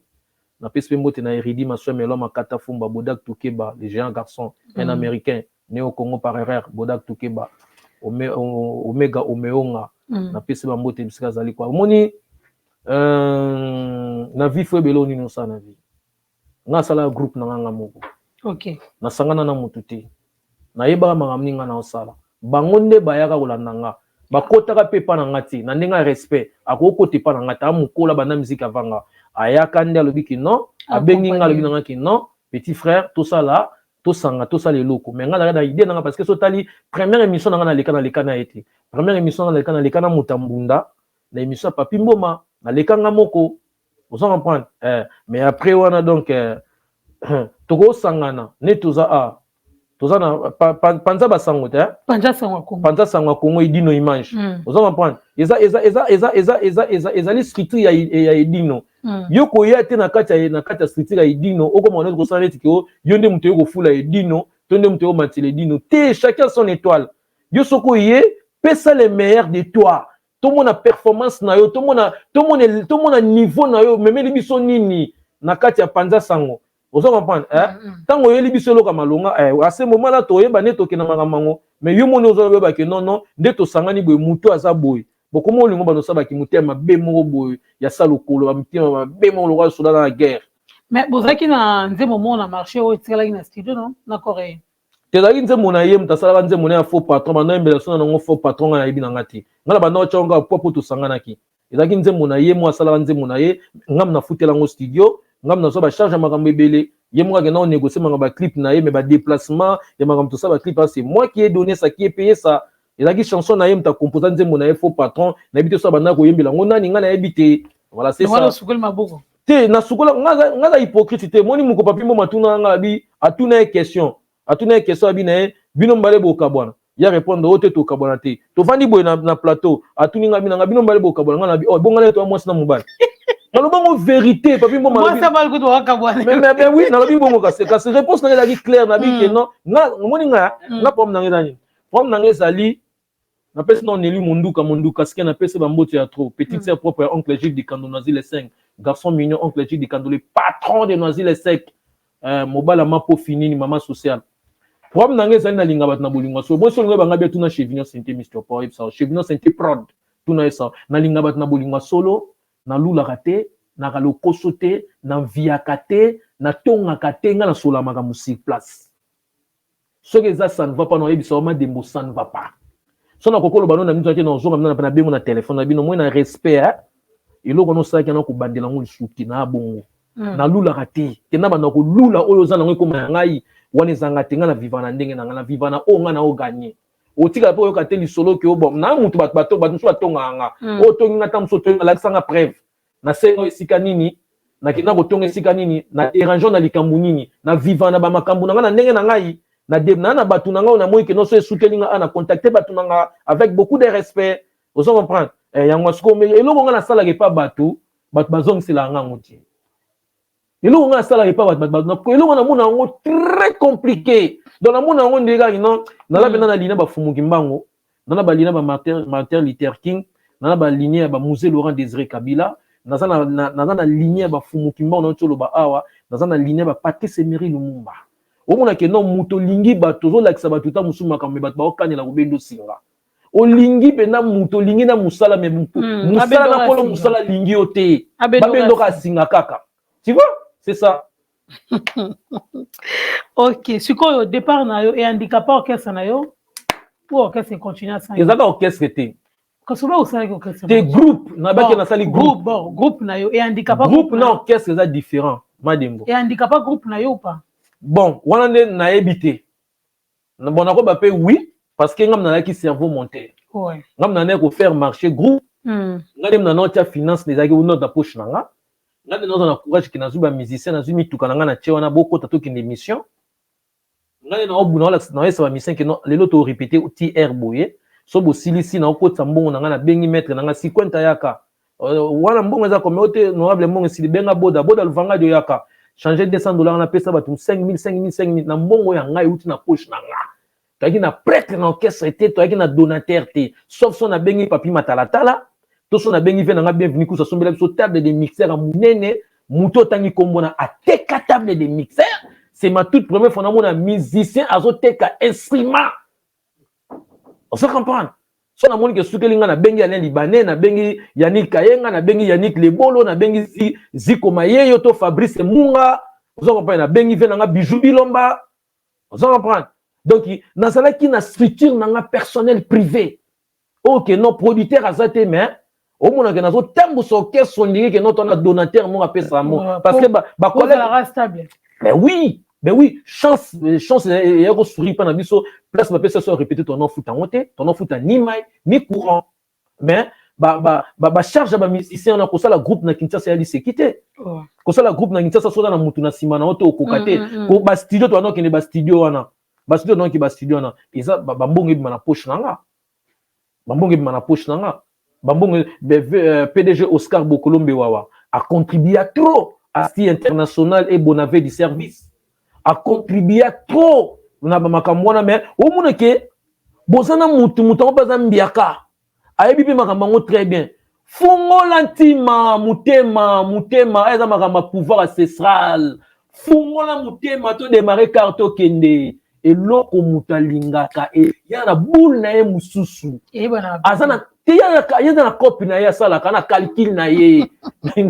Napesi mpe mbote na Eridi Maswemelo Makata Fumba Bodak Tukeba, le géant garçon, un Américain né au Congo par erreur. Bodak Tukeba, Omega Omeonga, napesi bambote bisika azali kwa. Omoni, na vie faut ebele nini osala na vie. Nga asalaka groupe na nganga moko. Nasangana na motu te, nayebaka makambo nini nga na osala. Bango nde bayaka kolanda nga, bakotaka mpe epa na nga te na ndenge ya respect. Akokota epa na nga te, amokola banda musique avanga, ayaka nde alobi ki non, abengi nga, alobi na nga ki non, petit frère, tosala, tosanga, tosala eloko. Mais nga nazalaka na idée na nga, parce que so otali première émission na nga, naleka na ye te. Première émission nga naleka na moto ya mbunda na émission ya Papi Mboma, naleka nga moko, oza comprendre mais après wana donc tokosangana nde toza a toza na panza basango te. Panza sango ya Congo. Panza sango ya Congo, Edino Image. Oza comprendre, eza eza eza eza eza eza eza ezali structure ya Edino. Yo koya te na kati ya structure ya Edino, okoma neti kosala neti ke yo nde moto oyo kofula Edino to nde moto oyo matela Edino te. Chacun son étoile. Yo soki oye, pesa le meilleur de toi, tomona performance na yo, tomona niveau na yo, memeli biso nini na kati ya panza sango, oza comprendre eh? Ntango oyeli biso eloko ya malonga à ce moment là toyeba nde tokenda makambo yango. Mais yo moni ozoyeba ke non, non, nde tosangani boye, motu aza boye, bokoma olingo bando osalaki motema mabe moko boye ya sa lokolo, bamitema mabe moko lokola soda na guerre. Mais bozalaki na nzembo moko na marché oyo etikalaki na studio, non, na Corée? Tezalaki nzembo na ye, moto asalaka nzembo na ya faux patron, banda oyembela so na nango faux patron. Ngai nayebi na nga te, ngai na banda otya ngo po tosanganaki. Ezalaki nzembo na ye mo, asalaka nzembo na ye, ngam nafutela yango studio, ngam nazwa bacharge ya makambo ebele. Ye moko akenda konégocie makambo baclip na ye, mais badéplacement ya makambo tosala baclip, c'est moi qui ai donné ça, qui ai payé ça. Ezalaki chanson na ye, moto akomposa nzembo na ye faux patron. Nayebi te so abanda koyembela yango nani, ngai nayebi te. Voilà, c'est ça. Osukoli maboko. Te, nasukola, nga za hypocrite te. Moni moko Papi Mboma atuna nga, abi atuna ye question, atuna ye question, abi na ye: "Bino mbale bokabwana?" Ya répondre o te, tokabwana te, tovandi boye na plateau. Atuni nga, bina nga: "Bino mbale bokabwana?" Nga na bi: "Oh, bonga na to mwasi na mobali." Naloba ngo vérité, Papi Mboma. Mais oui, nalobi bongo, kasi réponse na nga ezalaki claire. Nabi ke non, nga omoni nga, nga problème na nga eza nini? Problème na nga ezali, napesi na Oneli Monduka, Monduka sike, napesi bambote ya trop, petite sœur propre ya oncle Gilles Dikando, Noisy le 5, garçon mignon, oncle Gilles Dikando, le patron de Noisy le sec, mobala mapo finini, mama sociale. Problème na ngai ezali, nalinga bato na bolingo. So bosi olingo banga bia, tuna Chevignon Sente, Mr Po oyebisa Chevignon Sente Prod, tuna yesa. Nalinga bato na bolingo solo, nalulaka te, naka lokoso te, naviaka te, natongaka te. Ngai nasolamaka sur place. Soki eza ça ne va pas, naoyebisa wa Madembo: "Ça ne va pas." So nakoki oloba no na miso te, nazonga mina na bengo na telefone na bino moi na respect. Eloko wana osalaki na kobandela yango lisusu te na bongo. Nalulaka te, kenda banda kolula oyo oza nango ekóma ya ngai, wana ezanga te. Ngai na viva na ndenge na ngai, na viva na oyo ngai na oganye. Otikala mpe oyoka te lisolo ke bon na mutu, bato mosusu batongaka nga. Oyo otongi nga, ta mosusu otongi, alakisanga preuve, nasenga esika nini, nakenda kotonga esika nini, na dérangeant na likambo nini. Na viva na bamakambo na ngai na ndenge na ngai, na na bato na ngai oyo namoni ke nyonso esukeli nga, na contacte bato na nga avec beaucoup de respect, ozo comprendre. Yango sikoyo, eloko nga nasalaka epa bato, bato bazongiselaka nga yango te. Eloko nga nasalaka epa bato, eloko namona yango très compliqué. Donc namona yango ndenge kaka non, naza mpenza na lina bafumuki mbango, naza balina ba Martin Luther King, naza baligne ya bamusée Laurent Désiré Kabila, naza na ligne ya bafumuki mbango nauti oloba awa, naza na ligne ya baPatrice Emery Lumumba. Omona ke non, moto olingi bato, ozolakisa bato ta mosusu makambo, me bato baokanela kobenda osinga. Olingi mpenza moto, olingi na mosala, me mosala na kolo mosala alingi yo te, babendoka asinga kaka. Tu vois, c'est ça. Ok, sikoyo départ na yo ehandicapa orchestre na yo po orchestre econtinue? Ezalaka orchestre te. Kasi oba osalaki orchestre. Te, groupe nabaki, nasali groupe. Bon, groupe na yo ehandicapa. Groupe na orchestre eza différent, Madembo. Ehandicapa groupe na yo ou pas? Bon, wana nde nayebi te. Bon, nakoba mpe oui, parce que ngam nazalaki cerveau monteur. Ngam nanaki kofaire marcher groupe. Nga nde nana otia finance, ezalaki note na poche na nga. Nga nde naza na courage ke nazwi bamusicien, nazwi mituka na nga na tie wana, bokota, tokende émission. Nga nde naoyesa bamusicien ke non, lelo torépété ti air boye, so bosilisi, naokotisa mbongo na nga, nabengi maître na nga 50, ayaka wana, mbongo eza kome ote honorable, mbongo esili, benga boda boda luvangadi, oyaka changer 200 $, napesa bato 5000, 5000, 5000 na mbongo ya ngai euti na poche na nga. Toyaki na prêtre na orchestre te, toyaki na donateur te, sauf so nabengi Papi Matalatala to so nabengi ve na nga Bienvenu Kusa, asombela biso table de mixeur ya monene. Moto otangi nkombo na ateka table de mixeur, c'est ma toute première fois namona musicien azoteka instrument. Ozo comprendre? So namoni ke sukeli nga, nabengi Alain Libanais, nabengi Yannick Kayenga, nabengi Yannick Lebolo, nabengi Ziko Mayeyo to Fabrice Munga. Ozo comprendre? Nabengi ve nanga Bijou Bilomba. Ozo comprendre? Donc nazalaki na structure nanga personnel privé. Ok, non, producteur aza te, mais omonake nazotambusa orchestre, ondingi ke no to na donateur moko apesaka mo, parce que bacollègue. Mais oui, mais oui, chance, chance eya kosourire mpa na biso. Place bapesa so répété, tono futa yango te, tono futa ni mai ni courant, mais bacharge ya bamusicien wana. Kosala groupe na Kinshasa ya liseki te. Kosala groupe na Kinshasa, soza na mutu na nsima na yo te, okoka te. Bastudio, to wana okende bastudio wana, bastudio noki, bastudio wana eza bambongo ebima na poche na nga, bambongo ebima na poche na nga, bambongo. PDG Oscar Bokolombe Wawa acontribua trop à Sti International et Bonave du service, acontribua trop na bamakambo wana. Mais omona ke boza na mutu, mutu yango mpe aza mbiaka, ayebi mpe makambo yango très bien. Fungola ntima, motema, motema eza makambo ya pouvoir ancestral. Fungola motema, todémarre car tokende. Eloko moto alingaka, ya na boule na ye mosusu, aza na te, ye aza na cope na ye, asalaka na calcul na ye.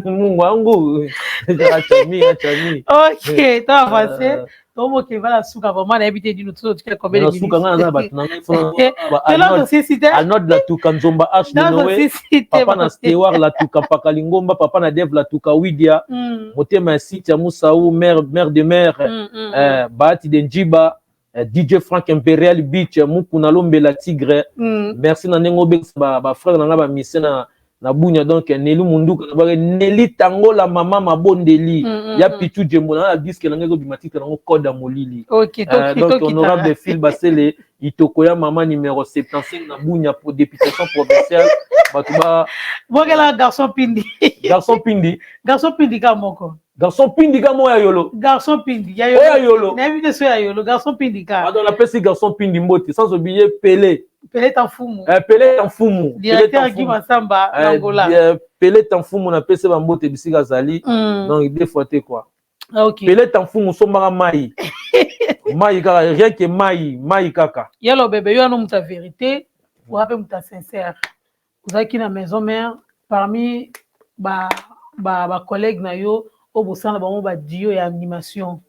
Mungu yango achami achami. Ok, to avance, tomoke vala suka. Vraiment nayebi te dino tozotika combien de suka. Nga naza na bato na ngai: Arnold Latuka, Nzomba H de Noé, papa na Stewar Latuka, Mpaka Lingomba, papa na Dev Latuka, Widia motema ya Sitia Musau, mère, mère de mère, Bahati de Njiba, DJ Frank Imperial Beach, Mukuna Lombela Tigre. Merci na ndenge obengisa bafrère na nga bamise na Bunya. Donc Neli Munduka, nabaki Neli Tangola, mama mabondeli ya Pichu Djembo na disque na ngai ezobima, titre nango Code ya Molili. Donc honorable Phil Basele Itoko ya mama numéro 75 na Bunya pour députation provinciale, bato ba Bokela garçon Pindi. Garçon Pindi. Garçon Pindi ka moko. Garçon Pindi ka mo ya yolo. Garçon Pindi ya yolo. Ya yolo. Nayebi te so ya yolo, garçon Pindi ka. Pardon, napesi garçon Pindi mbote, sans oublier Pelé. Pelé Tanfumu. Pelé Tanfumu. Directeur Guy Massamba Angola. Pelé Tanfumu, napesi bambote bisika azali. Donc deux fois te quoi. Pelé Tanfumu, sombaka mai. Mai kaka, rien que mai, mai kaka. Yalo bébé, yo ano muta vérité, oza mpe muta sincère. Ozalaki na maison mère, parmi ba ba ba collègue na yo oyo bosala bango ba duo ya animation,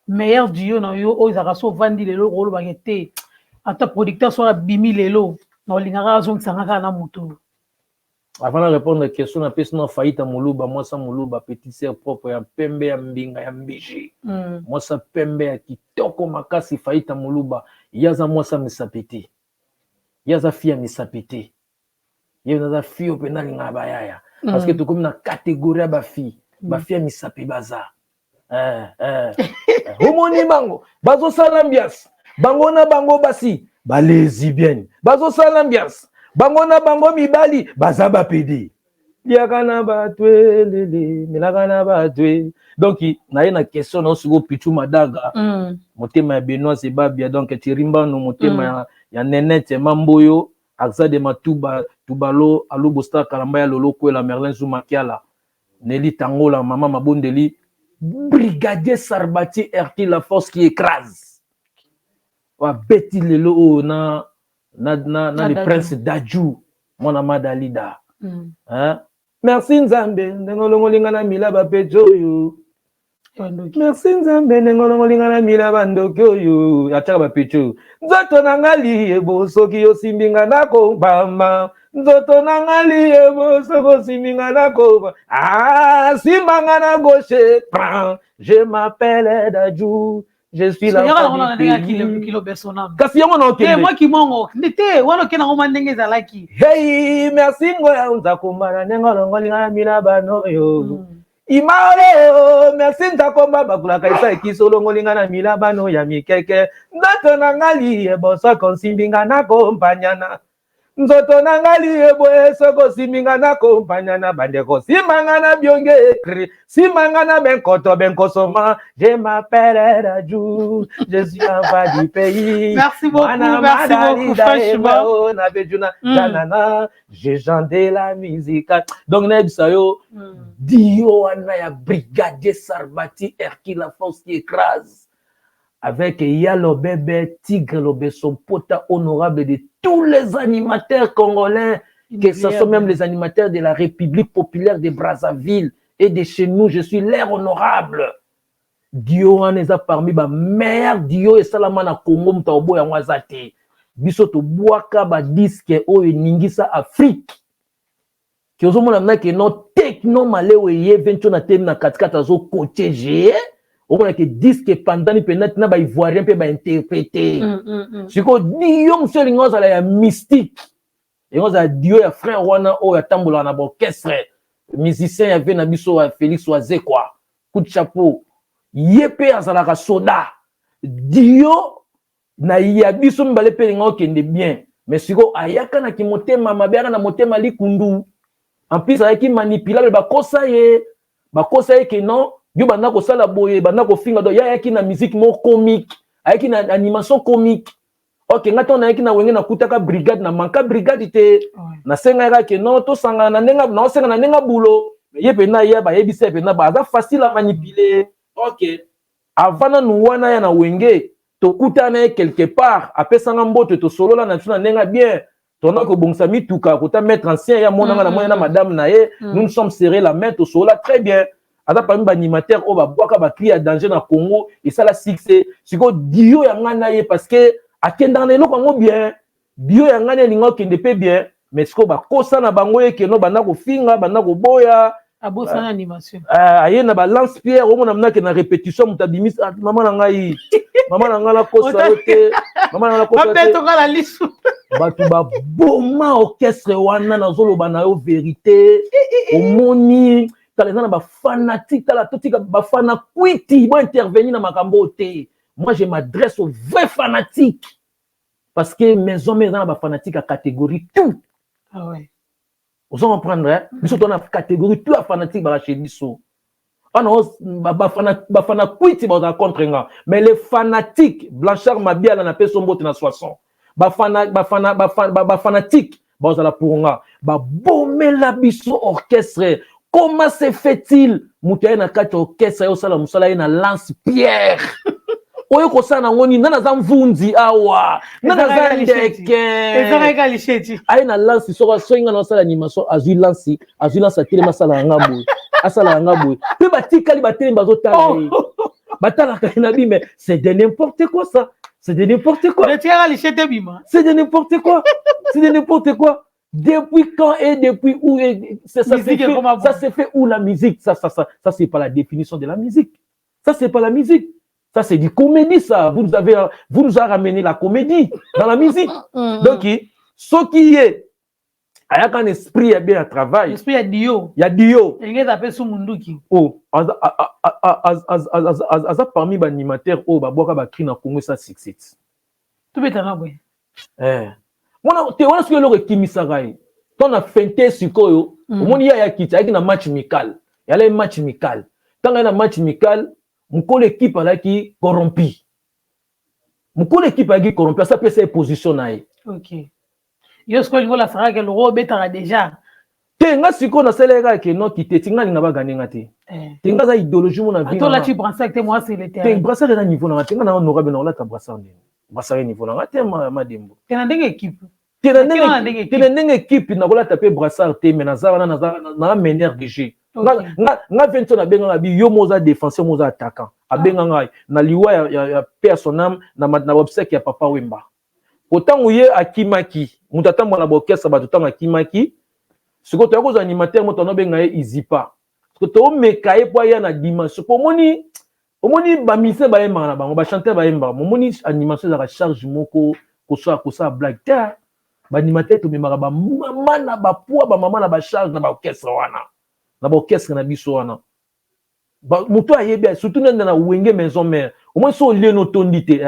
meilleur duo na yo oyo ezalaka so ovandi lelo olobaka te, ata producteur soki abimi lelo na olingaka azongisanga kaka na moto? Avant na répondre question, napesi na Faita Moluba, mwasa Moluba, petite sœur propre ya pembe ya mbinga ya mbiji, mwasa pembe ya kitoko makasi. Faita Moluba, ye aza mwasa misapi te, ye aza fille ya misapi te, ye aza fille oyo mpenza alingaka bayaya, parce que tokomi na catégorie ya bafille, bafille ya misapi baza. Omoni bango bazosala ambiance, bango na bango basi balesbienne bazosala ambiance. Bango na bango mibali baza bapede, liaka na bato elele, melaka na bato e. Donc naye na question na sikoyo, Pichu Madaga, motema ya Benoit Zebabia, donc Thierry Mbano, motema ya Nenete Mamboyo, Axa de Matuba Tubalo, Alubo Star, Kalamba ya Lolo Kwela, Merlin Zuma Kiala, Nelly Tangola, Mama Mabondeli, Brigadier Sarbati Hercule, la force qui écrase. Babeti lelo oyo na le prince Dadju, mwana Madalida. Hein? Merci Nzambe ndenge olongolinga na mila bapeti oyo. Merci Nzambe ndenge olongolinga na mila bandoki oyo atiaka bapeti oyo. Nzoto na nga liyebo soki osimbi nga nakobama, nzoto na nga liyebo soki osimbi nga nakoba. Ah, simba nga na gauche, je m'appelle Dadju, je suis la. Kasi yango na okende mwa kimongo te wana, okende yango mwa ndenge ezalaki. Hey, merci Ngoya Nzakomba ndenge olongolinga na mila bano oyo. Imaole, merci Nzakomba bakulaka esa ekisi, olongolinga na mila bano ya mikeke. Nzoto na nga liyebo soki osimbi nga nakompanyana, nzoto na nga liyebo soki osimbi nga nakompanyana. Bandeko, nsima nga na bionge ekri, nsima nga na benkoto benkosoma. Je m'appelle Dadju, je suis enfant du pays. Merci beaucoup, merci beaucoup, franchement. Na bejuna janana, je chante la musique. Donc nayebisa yo, dio wana ya Brigadier Sarbati Hercule, la force qui écrase, avec Yalo Bébé, Tigre Lobeso Pota, honorable de tous les animateurs congolais, que ce soit même les animateurs de la République populaire de Brazzaville et de chez nous, je suis l'air honorable. Dio wana eza parmi ba meilleurs dio esalama na Congo, moto oboya yango aza te. Biso tobwaka badisques oyo eningisa Afrique. Ke ozomona mna ke no techno malewo eye ventio na temi na katikati azokotie je omona ke disque epandani mpenza tina baivoirien mpe bainterpréter. Sikoyo dio mosusu elingi ozala ya mystique, elingi ozala dio ya frère wana oyo atambolaka na baorchestre, musicien ya ve na biso ya Félix Wazekwa, coup de chapeau. Ye mpe azalaka soda dio na ya biso mibale mpe elingi okende bien, mais sikoyo ayaka na kimotema mabe, ayaka na motema likundu. En plus ayaki manipulable, bakosa ye, bakosa ye ke non, yo banda kosala boye, banda kofinga. Donc ye ayaki na musique moko comique, ayaki na animation comique. Ok, nga ntango nayaki na Wenge, nakutaka brigade na manka brigade te. Nasengaka ke non, tosangana na ndenge naosenga na ndenge bulo. Ye mpenza ye bayebisa ye mpenza baza facile à manipuler. Ok, avant nanu wana ya na Wenge, tokutana ye quelque part, apesanga mbote, tosolola na biso na ndenge bien. Tona kobongisa mituka kota maître ancien ya monanga na mwana na madame na ye. Nous nous sommes serré la main, tosolola très bien. Aza parmi baanimateur oyo babwaka bacri ya danger na Congo, esala succès. Sikoyo dio ya ngai na ye, parce que akendaka na eloko yango bien, dio ya ngai na elinga okende mpe bien, mais sikoyo bakosa na bango ye keno banda kofinga, banda koboya. Abosana animation. Aye na balance pierre, omona mnake na répétition, moto abimisi: "Ah, mama na ngai, mama na ngai, nakosa yo te, mama na ngai, nakosa yo te." Bapetonga na lisu. Bato baboma orchestre wana, nazoloba na yo vérité. Omoni, tala, eza na bafanatique, tala, totika bafana kwiti bointervenir na makambo oyo te. Moi, je m'adresse aux vrais fanatiques, parce que maison mère eza na bafanatique ya catégorie tout. Ah ouais. Ozo comprendre, hein? Biso toza na catégorie tout ya fanatique baka chez biso wana. Bafana kwiti bazala contre nga, mais les fanatiques, Blanchard Mabiala, na peso mbote na 60, bafanatique bazala pour nga. Babomela biso orchestre. Comment se fait-il moto aye na kati ya orchestre, aye osala mosala ye na lance pierre oyo kosala nango nini? Nani aza mvunzi awa? Nani aza ndeke? Ezalaka lisheti. Aye na lance, soko soki nga na osala animation, azwi lance, azwi lance, atelemi, asala yanga boye, asala yanga boye, mpe batikali batelemi, bazotala ye, batalaka ye na bi. Mais c'est de n'importe quoi, ça, c'est de n'importe quoi. Otikaka lisheti ebima. C'est de n'importe quoi, c'est de n'importe quoi. Depuis quand et depuis où et, ça s'est Musique fait, est comme ça s'est fait où, la musique? Ça, c'est pas la définition de la musique. Ça, c'est pas la musique, ça, c'est du comédie. Ça, vous nous avez ramené la comédie dans la musique. Donc soki ye ayaka na esprit ya bien ya travail, esprit ya dio, ya dio, elingi eza mpe su munduki. Oh, aza parmi baanimateur oyo babwaka bacri na Congo, esa succès. Tobetanga boye. Eh. Wana te, wana soki eloko ekimisaka ye to na fente sikoyo. Omoni ye ayaki ti ayaki na match amical, yalaki match amical. Ntango aye na match amical, mokolo équipe alaki corrompu, mokolo équipe ayaki corrompu, asa apesa ye position na ye. Ok, yo sikoyo olingi olasaka ke loko obetaka déjà. Te, nga sikoyo nasalaki kaka ke noki te, ti nga alinga bagane nga te. Te, nga aza idéologie mo na vie. Atolati brassard te, mwasi le te, brassard eza niveau na nga te. Nga na honorable na olata brassard ndeni? Brassard niveau na nga te, madembo. Te, na ndenge équipe. Te, na ndenge équipe nakolata mpe brassard te, mais naza wana, naza na meneur de jeu. Nga vento nabenganga bi yo mo oza défenseur, mo oza attaquant. Abenga ngai na liwa ya paix à son âme, na obsèque ya Papa Wemba. Kotango ye akimaki, moto atambola na baorchestre bato, ntango akimaki, sikoyo toya kozwa animateur moto anobenga ye Izipa. Sikoyo toomeka ye mpo aya na dimension, po omoni bamusicien bayembaka na bango, bachanteur bayembaka. Momoni animation ezalaka charge moko, kosala blague te. Baanimateur tomemaka bamama na bapoids, bamama na bacharge na baorchestre wana, na baorchestre na biso wana. Moto ayebi, surtout nde na Wenge Maison Mère, omoni so olie no otondi te,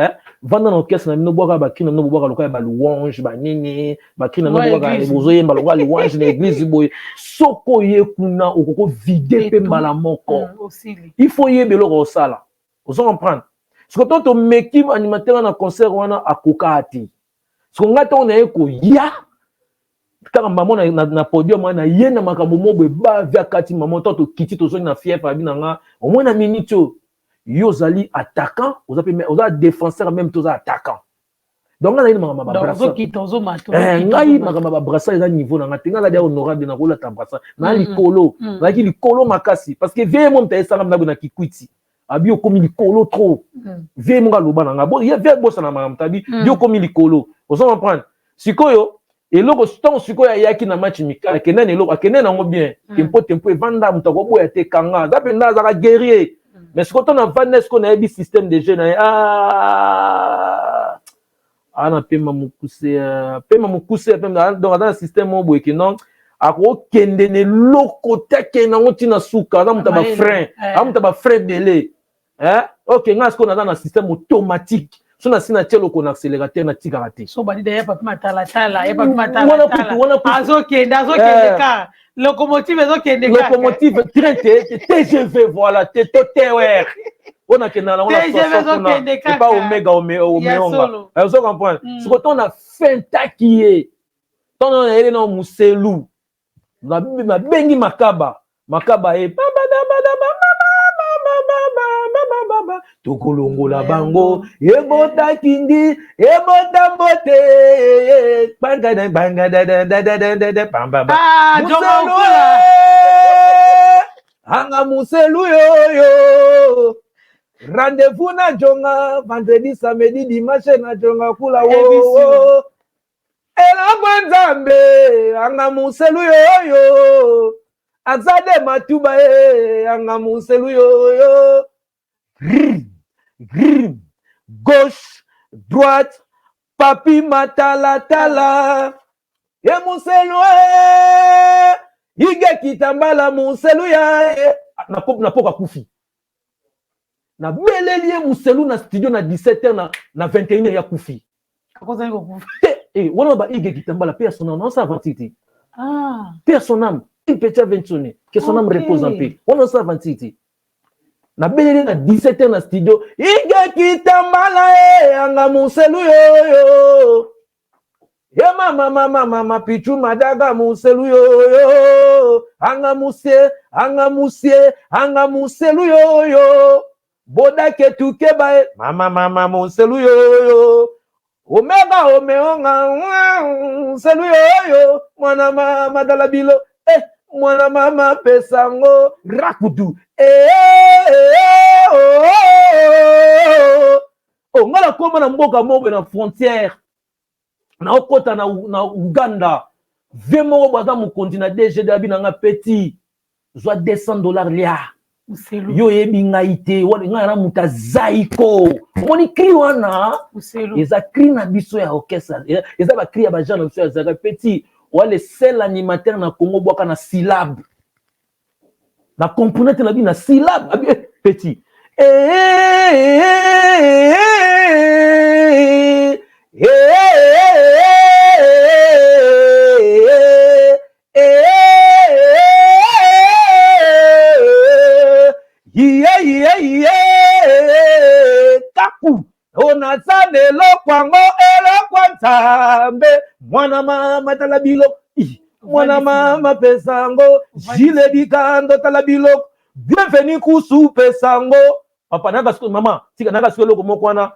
vanda na orchestre na bino, bwaka bacri na bino, bobwaka lokola ya balouange, banini, bacri na bino bobwaka, bozoyemba lokola louange na église boye. Soki oye kuna, okoko vide mpe mbala moko. Il faut yeba eloko osala, ozo comprendre. Siko to tomeki animateur na concert wana, akoka te. Siko ngai ntango naye koya kaka mama na podium wana, ye na makambo mo boye, bavi akati mama. Ntango tokiti, tozongi na fièvre, abi na nga: omoi na minute oyo, yo ozali attaquant, oza mpe oza défenseur même te, oza attaquant. Donc ngai nazali na makambo ya babrassard, ngai makambo ya babrassard eza niveau na nga te. Ngai azali honorable, nakolata brassard na likolo, nazalaki likolo makasi, parce que vie mo moto ayesanga mna boye na kikwiti, abi okomi likolo trop. Vie moko aloba na nga, vie bosana makambo tabi, yo okomi likolo, ozo comprendre. Sikoyo eloko, ntango sikoyo ayaki na match amical, akende na eloko, akende nango bien, tempo tempo evanda, moto akoboya te, kanga aza mpenza, azalaka guerrier. Mais sikoyo ntango navanda, sikoyo nayebi système de jeu na ye. Ana pema mokuse, pema mokuse. Donc aza na système moko boye ke non, akokende na eloko te, akende yango ntina suka. Aza moto ya bafrein, aza moto ya bafrein ebele. Ok, ngai sikoyo naza na système automatique, so nasi natia eloko na accélérateur, natikaka te. So bandi ya papi matalatala, ya papi matalatala, azokende, azokende ka locomotive ezokende. Locomotive, train te, TGV, voilà, te to TER oyo nakenda nango na epa omega omeonga, ozo comprendre. Sikoyo ntango na fentaki ye, ntango nayeli na moselu, nabengi makaba, makaba ye tokolongola bango, ebota kindi, ebota mbote, pambaba muselu, anga muselu yoyo, rendez-vous na jonga vendredi, samedi, dimanche na jonga kula wo eloko nzambe, anga muselu yoyo, aza de matuba ye, anga muselu yoyo, grr, gauche, droite, papi matalatala, ye muselu e ige kitambala muselu ya ye na poka akufi. Nabeleli ye muselu na studio na 17 heures, na 21 heures ya kufi. Te wana ba ige kitambala, mpe ya son âme, naosala aventure te. Mpe ya son âme, petit aventune, que son âme repose en paix. Wana osala aventure te. Nabeleli na 17 heures na studio, ige kitambala e anga muselu yoyo, ye mama mama mama pichu madaga muselu yoyo, anga musie, anga musie, anga muselu yoyo, bodake tukeba e mama mama muselu yoyo, omega omeonga muselu yoyo, mwana mama dala bilo eh, mwana mama pesango rakudu eh, eh, oh, oh, oh. Nga nakóma na mboka moko na frontière, naokɔta na Uganda, ve moko bo aza mokonzi na DGD, abi na nga: petit, zwa 200 $ lia, yo oyebi ngai te, ngai na moto azaiko. Omoni cri wana eza cri na biso ya orchestre, eza bacri ya bagenre na biso ya zaka. Petit, oa le seul animateur na Congo bwaka na syllabe na componente na bi na syllabe. Abi petit eh, eh, eh, eh, eh, Ye kaku onaza na eloko yango, eloko ya Nzambe. Mwana mama, tala biloko. Mwana mama, pesa yango. Jile Dikando, tala biloko. Bienvenu Kusu, pesa yango. Papa nayaka sikoyo, mama tika nayaka sikoyo eloko moko wana.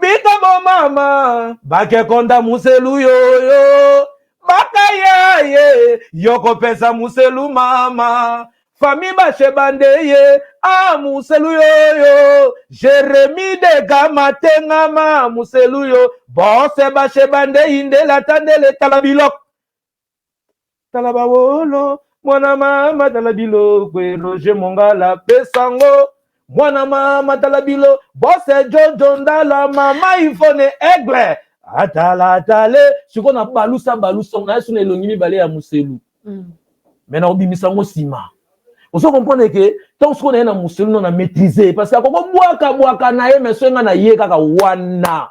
Bikambo mama bakekonda muselu yoyo bakaya ye yokopesa muselu mama fami bashebande ye a muselu yoyo Jeremi de gama tengama muselu yo bose bashebande indela tandele. Tala biloko, tala bawolo. Mwana mama, tala biloko. Roger Mongala, pesango. Mwana mama, tala bilo. Bose Jojo Ndala, mama Ifone Aigle, atala atale. Sikoyo na balusa balusa na yesu na elongi mibale ya muselu. Me na kobimisa yango nsima, ozo comprendre ke ntango sikoyo na ye na muselu no na maîtrise, parce que akoko bwaka na ye, mais soki nga na ye kaka wana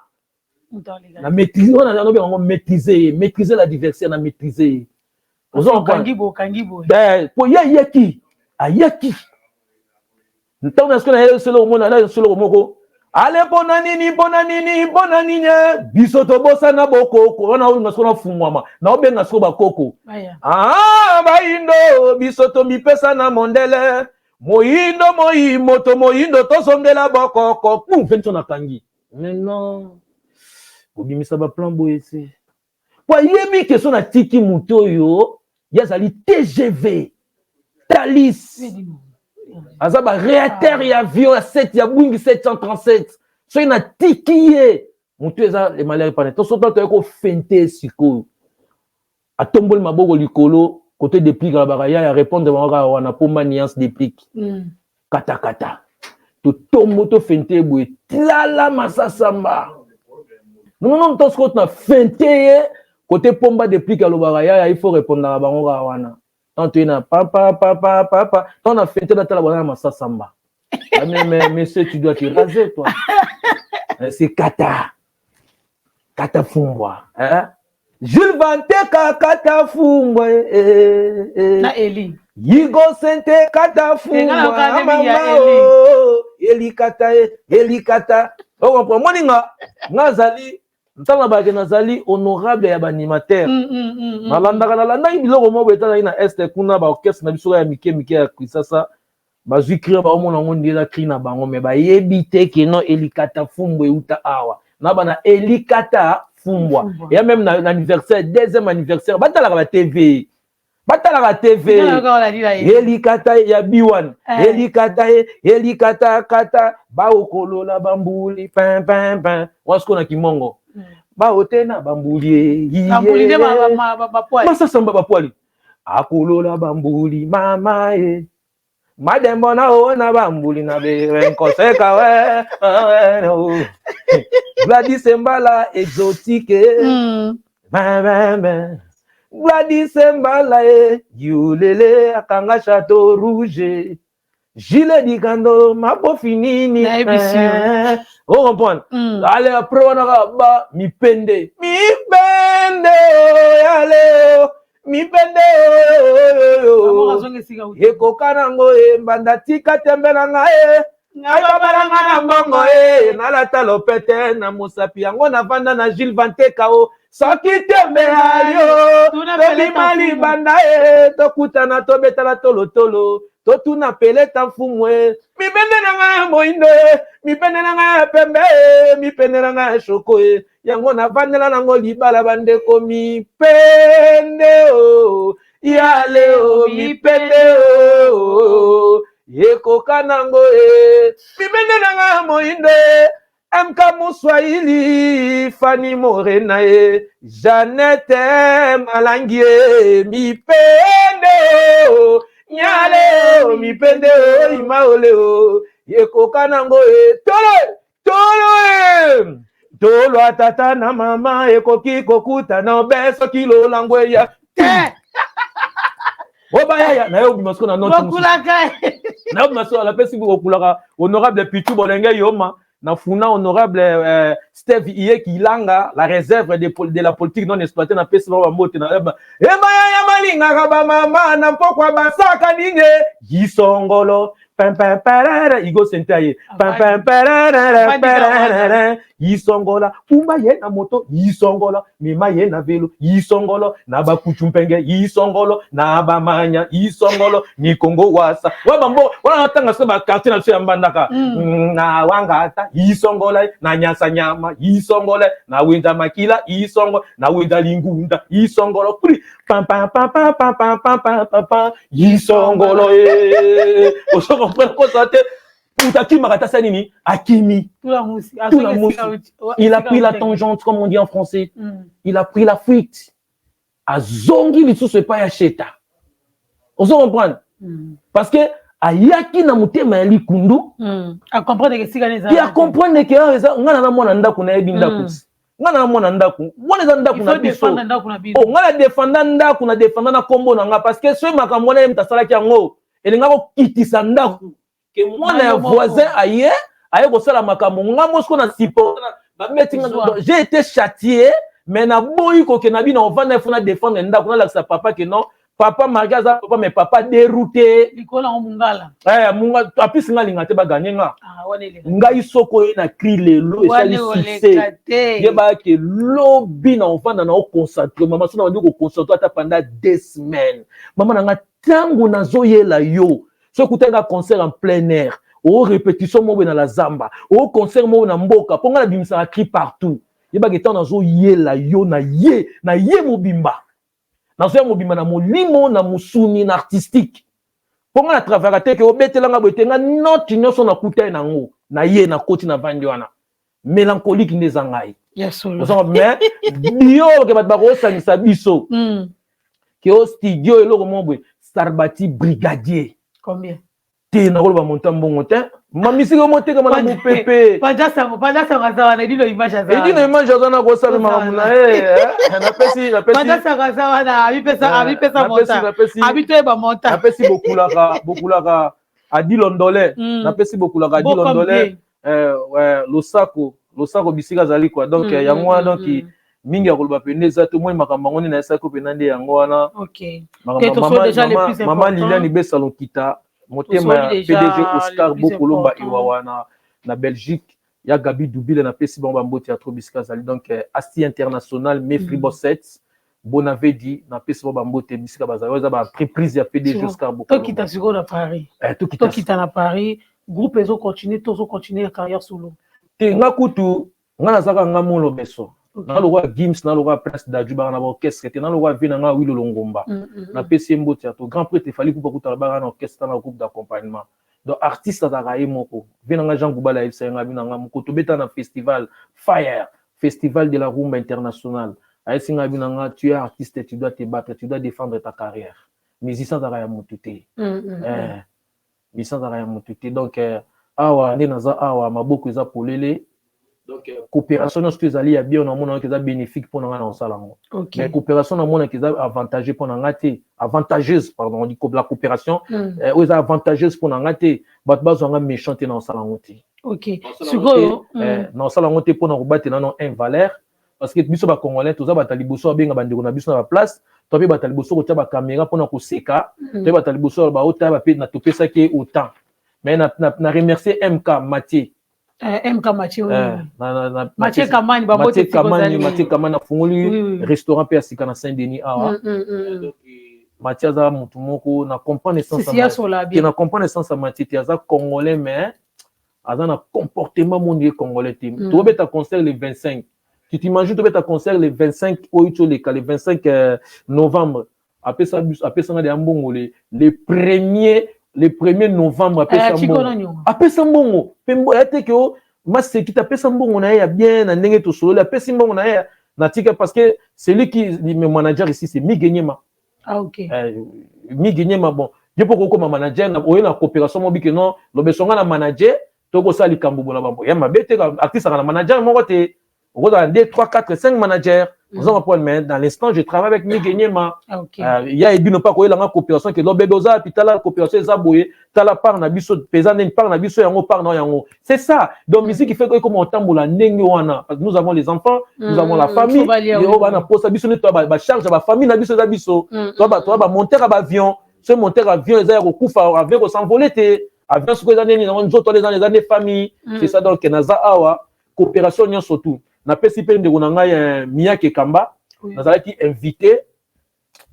na maîtrise wana, nalobi yango maîtrise ye, maîtrise l'adversaire, na maîtrise ye, ozo comprendre? Po ye ayeki, ayeki ntango na sikoyo na ye solo omona na solo moko ale. Mpona nini, mpona nini, mpona nini biso tobosana bokoko wana? Olinga sikoyo nafungwama, naobenga sikoyo bakoko. Ah, bayindo, biso tomipesa na mondele moyindo, moi moto moyindo, tozongela bokoko. Pum, mpe nakangi. Mais non, kobimisa baplan boye te, po ayebi ke so natiki moto oyo ye azali TGV Thalys, aza baréacteur ya avion ya 7 ya Boeing 737. Soki natiki ye motu, eza le malheur pane. To soki toye kofente sikoyo, atomboli maboko likolo côté déplique, alobaka ya répondre bango kaka wana. Pomba nuance déplique. Katakata totombo tofente boye, tlala masasamba non, to sikoyo na fente ye côté pomba déplique, alobaka ya il faut répondre na bango kaka wana. Tant toye na papa papa papa, tant na fente, natala bwana na masasamba. Ah, mais monsieur, tu dois te raser, toi. C'est kata kata fumbwa, hein? Jules Vanteka, kata fumbwa, eh, eh. Na Eli. Yigo Sente, kata fumbwa mama o Eli kata e Eli kata. Ocomprend moninga nga azali ntango nabaki, nazali honorable ya baanimateur. Nalandaka, nalandaki biloko moko etalaki na este kuna, baorchestre na biso ya mike mike ya Kisasa bazwi cri, baomona yango nde eza cri na bango, mais bayebi te ke non, elikata fumbwa euta awa na bana elikata fumbwa eya même na anniversaire, deuxième anniversaire. Batalaka ba TV, batalaka TV elikata ya B1, elikata ye elikata kata baokolola bambuli pin pin pin wana. Sikoyo na kimongo baotena bambuli masasamba bapwali akolola bambuli mama ye madembo na o na bambuli na berenkoseka we Gladys Mbala exotique. Gladys Mbala e yulele akanga Chateau Rouge, Gilet Dikando mabofi nini, o comprendre? Ale après wana kaka ba mipende mipende yale mipende oyo ekoka nango e mbanda tika tembe na ngai e ngai babalanga na mbongo e nalata lopete na mosapi yango navanda na Gilles Vanteka o soki tembe ayo tobima libanda e tokutana tobetala tolotolo totuna peleta mfumu e mipende na ngai ya moindo e mipende na ngai ya pembe e mipende na ngai ya shoko e yango navandela nango libala. Bandeko, mipende o yale o mipende o ekoka nango e mipende na ngai ya moindo e MK Muswahili Fani Morena e Jeannette Malangi e mipende o nyale o mipende o imaole o ekoka nango e tolo tolo e tolo atata na mama ekoki kokutana obe soki lolango eya te obayaya naye obima siko na note naye obima siko napesi okulaka honorable Pichu Bolenge Yoma na funa honorable Steve Iyeki Ilanga, la réserve de la politique non exploitée. Na pesi bango bambote na ebayaya balingaka bamama na mpokwa basaka ninge yisongolo. Pam Igo Sente aye pam pam, yisongola, kumba ye na moto, yisongola, mema ye na velo, yisongolo, na bakuchu mpenge, yisongolo, na bamanya, yisongolo, nikongo wasa wa bambo wana. Natanga so baquartier na biso ya Mbandaka. Na Wangata, yisongola, na Nyasa Nyama, yisongola, na Wenza Makila, yisongo, na Wenza Lingunda, yisongolo, kuri pam pam pam pam pam pam pam pam pam pam, yisongolo. E ozo comprendre kosa te, moto akimaka tasa nini, akimi. Tout la musi. Il a pris la tangente, comme on dit en français. Il a pris la fuite, azongi lisusu epai ya Sheta, ozo comprendre? Parce que ayaki na motema ya likundu. Acomprendre esika. Ye acomprendre ke eza nga na mwana ndako, nayebi ndako ti nga na mwana ndako wana, eza ndako na biso. O nga na defanda ndako, na defanda na nkombo na nga, parce que soki makambo wana ye moto asalaki yango, elinga kokitisa ndako ke mwana ya voisin aye kosala makambo. Nga mosiko na support babeti nga, j'ai été châtié, mais naboyi kokende na bino. Ovanda, il faut na défendre ndako, nalakisa papa ke non, papa marke aza papa, mais papa dérouté. Likolo yango mongala. Eh, munga apisi nga, alinga te baganye nga. Ngai soko oye na cri lelo esali succès, yebaka ke lobi na ovanda na oconcentre. Mama, so na bandi koconcentre ata pendant 2 semaines, mama na nga, ntango nazoyela yo, soki okutaki nga concert en plein air, o répétition moko boye na la zamba, o concert moko na mboka, mpo ngai nabimisaka cri partout, yebaka ntango nazoyela yo na ye mobimba, nazoya mobimba na molimo, na mosuni, na artistique, mpo ngai na travaillaka te ke obetelanga boye te. Nga note nyonso nakuta ye nango na ye, nakoti na vandi wana mélancolique nde eza ngai. Mais bio ke bato bakosangisa biso ke o studio eloko moko boye, Sarbati brigadier. Combien? Te, nakoloba monta mbongo te, mamisiki motekama na mopepe. Pandasango aza wana, Edino Image aza. Edino Image aza na kosala makambo na ye. Napesi Pandasango aza wana, abipesa monta, abitoyeba monta. Napesi bokulaka Adilondole. Napesi bokulaka Adilondole, losako, losako bisika azali quoi. Donc yango wana, donc mingi ya koloba pende eza te. Moi makambo yango nde nayesaki mpena nde yango wana. Mama Liliane Besa Lokita, motema ya PDG Oscar Bokolomba, ewa wana na Belgique, ya Gabi Dubile, napesi bango bambote ya trop bisika azali. Donc Asti International, Mefri Bosset Bonavedi, napesi bango bambote bisika bazali. Oyo eza baentreprise ya PDG Oscar Bokolomba. Tokita sikoyo na Paris. Tokita na Paris, groupe ezocontinue, tozocontinue ya carrière solo? Te, nga kutu nga nazaka nga molobeso na lokola Gims, na lokola Prince Daju, baka na baorchestre te, na lokola vie na nga Wilolo Ngomba. Napesi ye mbote ya to grand prêtre Fally Pupa, kutala baka na orchestre, na groupe d'accompagnement. Donc artiste azalaka ye moko. Vie na nga Jean Goubal ayebisa ye nga, bi na nga moko tobeta na festival Fire, Festival de la Rumba International, ayebisi nga, bi na nga: "Tu es artiste, tu dois te battre, tu dois défendre ta carrière." Musicien azalaka ya motu te. Musicien azalaka ya motu te. Donc awa nde naza awa, maboko eza polele. Donc coopération nyonso to ezali ya bien, namonaka eza bénéfique mpo na ngai na kosala yango. Mais coopération namonaka eza avantageux mpo na ngai te, avantageuse, pardon, on dit la coopération oyo eza avantageuse mpo na ngai te, bato bazwa nga méchant te, na kosala yango te. Sikoyo Na kosala yango te mpona kobatela no un valeur, parce que biso bacongolais toza bato ya liboso babenga bandeko na biso na baplace to mpe bato ya liboso kotia bacaméra mpona koseka to mpe bato ya liboso baotaya bape na topesaki ye autant. Mais na remercier MK Mathieu. MK Mathieu, Mathieu Kamani. Babote. Kamani, Mathieu Kamani afungoli restaurant mpe ya sika na Saint Denis awa. Mathieu aza motu moko na comprendre essence te, na comprendre essence ya Mathieu te. Aza congolais, mais aza na comportement mondi ye congolais te. Tobeta concert le 25, tu t'imagines, tobeta concert le 25 oyo toleka, le 25 novembre. Apesa biso, apesanga deya mbongo le premier novembre. Apesa mbongo, apesa mbongo mpe ya te ke o maseki te, apesa mbongo na ye ya bien na ndenge tosololi, apesi mbongo na ye natika, parce que celui qui le manager ici, c'est Miguenyema. Ah, ok. Miguenyema, bon, ye mpo kokoma manager oye na coopération mo bike non, lobesonga na manager, tokosala likambo bona bambo ya mabe te. Artiste aka na manager moko te, okozala 2 3 4 5 manager, oza comprendre. Mais dans l'instant, je travaille avec Miguenyema. Ya ebino mpa koyelanga coopération ke lobebe oza wapi, tala coopération eza boye, tala part na biso peza ndeni, part na biso yango, part na yango, c'est ça. Donc musique fait ekoma otambola ndenge wana, parce que nous avons les enfants, nous avons la famille oyo bana posa biso nde toa bacharge ya bafamille na biso, eza biso toa bamonteur ya baavion. So monteur avion eza ya kokufa, avion kos'envoler te. Avion sikoyo eza ndeni nango, nzoto wana eza nde famille. C'est ça. Donc naza awa, coopération nyonso tu. Napesi mpe ndeko na ngai Miyake Kamba. Nazalaki invité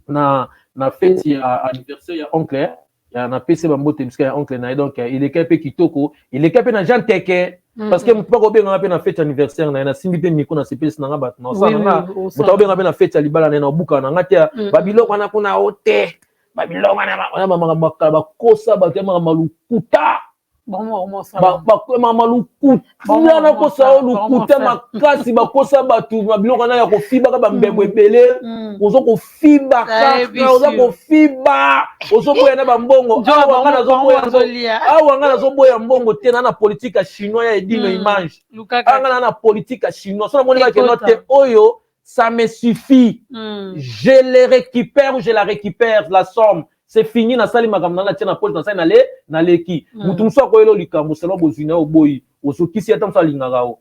na fête ya anniversaire ya oncle ya, napesi bambote bisika ya oncle na ye. Donc eleka mpe kitoko, eleka mpe na Jean Teke, parce que moto bakobenganga mpe na fête anniversaire na ye, nasimbi mpe micro, nasepelisi na nga bato, naosala na nga. Moto akobenga mpe na fête ya libala na ye, na obukaka na nga te. Babiloko wana kuna o te, babiloko wana makambo akala, bakosa bato ya makambo lokuta, makambo lokuta, nakosa oyo lokuta makasi. Bakosa bato na biloko wana ya kofibaka bambebo ebele. Oza kofiba kaka, oza kofiba, ozoboya na bambongo. Awa nga nazoboya mbongo te. Na politique ya chinois ya edino image, awa nga na politique ya chinois. So namoni bakeno te oyo, ça me suffit. Je les récupère ou je la récupère, la somme, c'est fini. Nasali makambo nanga, tia na poche, nasali nale naleki. Mutu mosusu akoyela likambo selo bozwi na yo, oboyi, ozokisi. Ata mosu alingaka o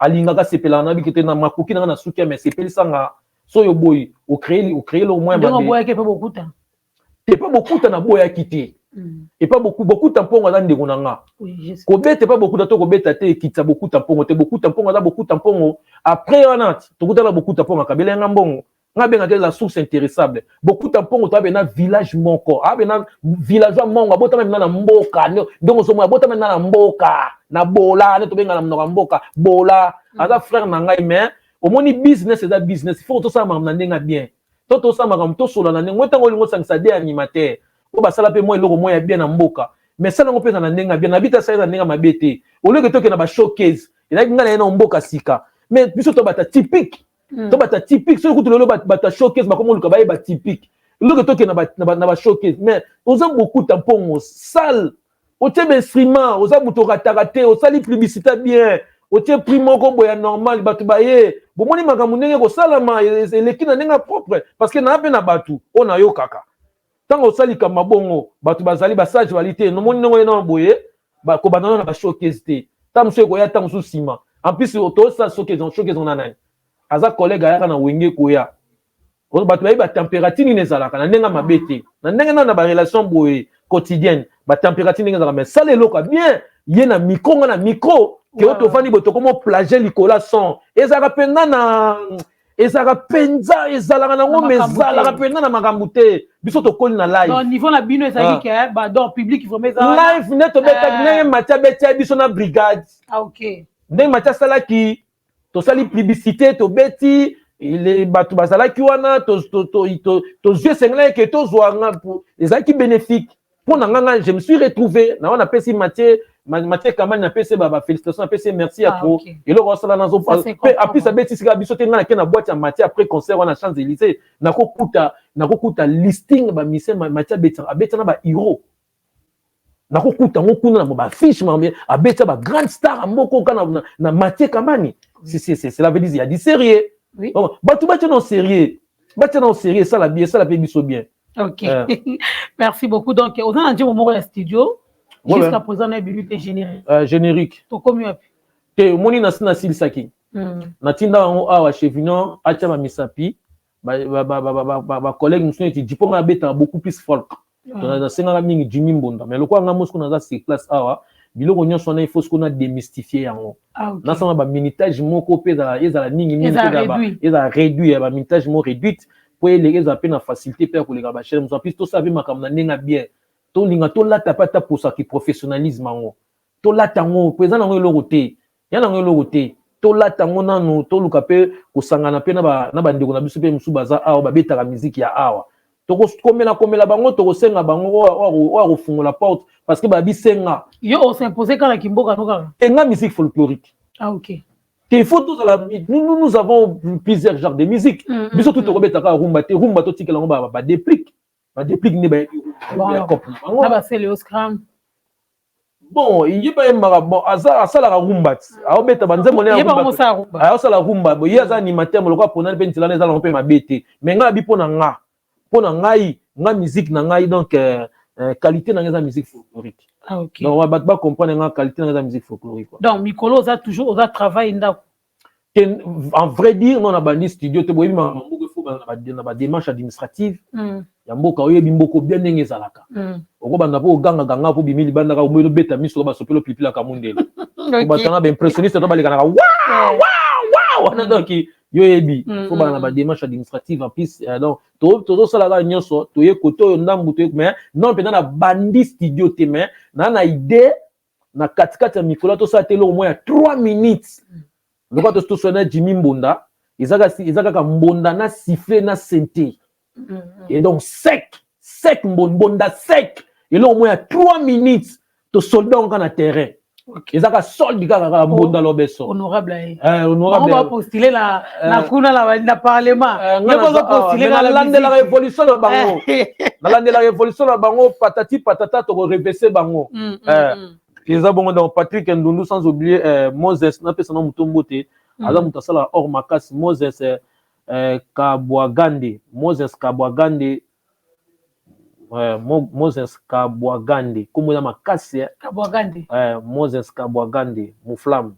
alingaka, sepelaka na biki te na makoki nanga na suki ya me sepelisanga. So oyo oboyi, ocréer eloko moko ya mabe te. Mpe bokuta naboyaki te. Epa bokuta mpongo aza ndeko na nga. Kobeta epa bokuta to kobeta te, ekitisa bokuta mpongo te. Bokuta mpongo aza bokuta mpongo. Après wana tokutana, bokuta mpongo akabela nga mbongo. Nga abengaka la source intéressable. Bokuta mpongo, toabe na village moko, abe na villageois mongo, abotama mena na mboka. Ndenge ozomona, abotama mena na mboka na bola, nde tobenga na monoko ya mboka bola. Aza frère na ngai, mais omoni, business eza business. Il faut tosala makambo na ndenge ya bien, to tosala makambo, tosola na ndenge ngo. Ntango olingo osangisa de animateur oyo basala mpe mwa eloko moko ya bien na mboka, mais sala yango mpe eza na ndenge ya bien. Na bita asala na ndenge ya mabe te. Oleke tokende na bashowcase, ezalaki ngai na ye na mboka sika, mais biso to bata typique, to bata typique. Soki kutu lelo bato ya showcase bakoma oluka bayeba typique, eloko tokende na bashowcase. Mais oza bokuta mpongo sale, otie bainstrument, oza moto okataka te, osali publicité bien, otie prix moko boye ya normal, bato baye, bomoni makambo ndenge kosalama eleki na ndenge propre. Parce que naa mpe na bato oyo nayokaka, ntango osali likambo bongo, bato bazali basage, bali te. Nomoni ndenge oye na boye, kobanda na bashowcase te. Ntango mosusu ekoya, ntango mosusu nsima. En plus tosala showcase, showcase na nani aza collègue ayaka na Wenge koya. Bato bayebi batempérature nini ezalaka na ndenge mabe te, na ndenge nano na barelation boye quotidienne, batempérature ndenge ezalaka. Mais sala eloko ya bien, ye na micro, nga na micro, ke oyo tovandi boye, tokoma plagier likolo ya son. Ezalaka mpenza na, ezalaka mpenza, ezalaka nango, mais ezalaka mpenza na makambo te. Biso tokoli na live. Niveau na bino ezalaki ke donc public vraiment eza live nde tobetaki, ndenge Matia abetia biso na brigade. Ndenge Matia asalaki, tosali publicité, tobeti, bato bazalaki wana, tozwi esengelaki ke tozwa, ezalaki bénéfique mpo na nga. Je me suis retrouvé na wana. Napesi Mathieu Kamani, napesi bafélicitation, napesi merci ya trop. Eloko asala nazo mpe apesi, abeti sika biso te. Ngai nake na boîte ya Mathieu après concert wana, Champs Élysées, nakokuta listing bamusicien Mathieu abeti na bahero, nakokuta yango kuna na bafiche. Abeti bagrande star ya mboka oka na Mathieu Kamani. Cela veut dire il y a du sérieux. Bato batia na sérieux, batia na sérieux, esala bien, esala mpe biso bien. Ok, merci beaucoup. Donc oza na nzembo moko ya studio jusqu'à présent na ebimi te, générique? Générique. Tokomi wapi? Te, omoni, nasi nasilisaki, natinda yango awa chez Vino, atia bamisapi bacollègue mosusu neti Jipo. Nga abetaka beaucoup plus folk, nasengaka mingi Jimi Mbonda, mais lokola nga mosiko naza sur place awa, biloko nyonso wana, il faut sikoyo na démystifier yango. Nasala baminutage moko mpe ezala mingi mingi, ezala réduit, ya baminutage moko réduite, po ezala mpe na facilité mpe ya koleka bachaîne mosusu. Plus tosala mpe makambo na ndenge ya bien, tolinga tolata mpe ata posaki professionnalisme yango, tolata yango mpo eza nango eloko te, ya nango eloko te. Tolata yango nanu, toluka mpe kosangana mpe na bandeko na biso mpe mosusu baza awa, babetaka miziki ya awa. Tokomela komela bango, tokosenga bango oyo akofungola porte, parce que babisenga. Yo os'impose kaka kimboka no kaka? Tenga musique folklorique. Ah ok. Il faut tozala, nous avons plusieurs genres de musique. Biso tu tokobetaka rumba te. Rumba totikela yango badéplique, badéplique nde bayebi ya cope na bango. Na basele scram. Bon, ye bayembaka, bon, asalaka rumba ti aobeta banzembo ne, aosala rumba. Bo ye aza animateur lokola ponani mpe nzela wana ezalaka mpe mabe te. Mais ngai abi mpo na ngai, nga musique na ngai, donc qualité na ngai eza musique folklorique. Donc bato bacomprendre nga, qualité na ngai eza musique folklorique, quoi. Donc mikolo oza toujours oza travail ndako? En vrai dire, non, na bandi studio te. Boyebi mboka, efo na badémarche administrative ya mboka. Oyebi mboka bien ndenge ezalaka. Okobanda mpo ogangaganga mpo bimi libanda kaka oboyi obeta miso basopeli opilipilaka mundele. Batanga baimpressionniste to balekanaka wa wa wa wana. Donc yo yebi, faut bana na badémarche administrative en plus. Donc tozosala kaka nyonso, toye kote oyo ndambu toye, mais non mpenza na bandi studio te, mais na idée na katikati ya mikolo tosala te eloko moko ya 3 minutes lokola tosala na Jimmy Mbonda. Eza kaka mbonda na sifflet na synthé et donc sec sec, mbonda sec, eloko moko ya 3 minutes tosolda yango kaka na terrain. Eza ka solde kaka kaka mbonda lobeso. Honorable aye. Honorable. Bapostule na kuna na parlement. Nalandelaka évolution na bango, nalandelaka évolution na bango, patati patata, tokorevese bango. Eza bongo. Donc Patrick Ndundu, sans oublier Moses, napesa na moto mbote, aza moto asalaka or makasi, Moses Kabwagande, Moses Kabwagande, Moses Kabwagande, kombo eza makasi. Kabwagande. Moses Kabwagande Muflam,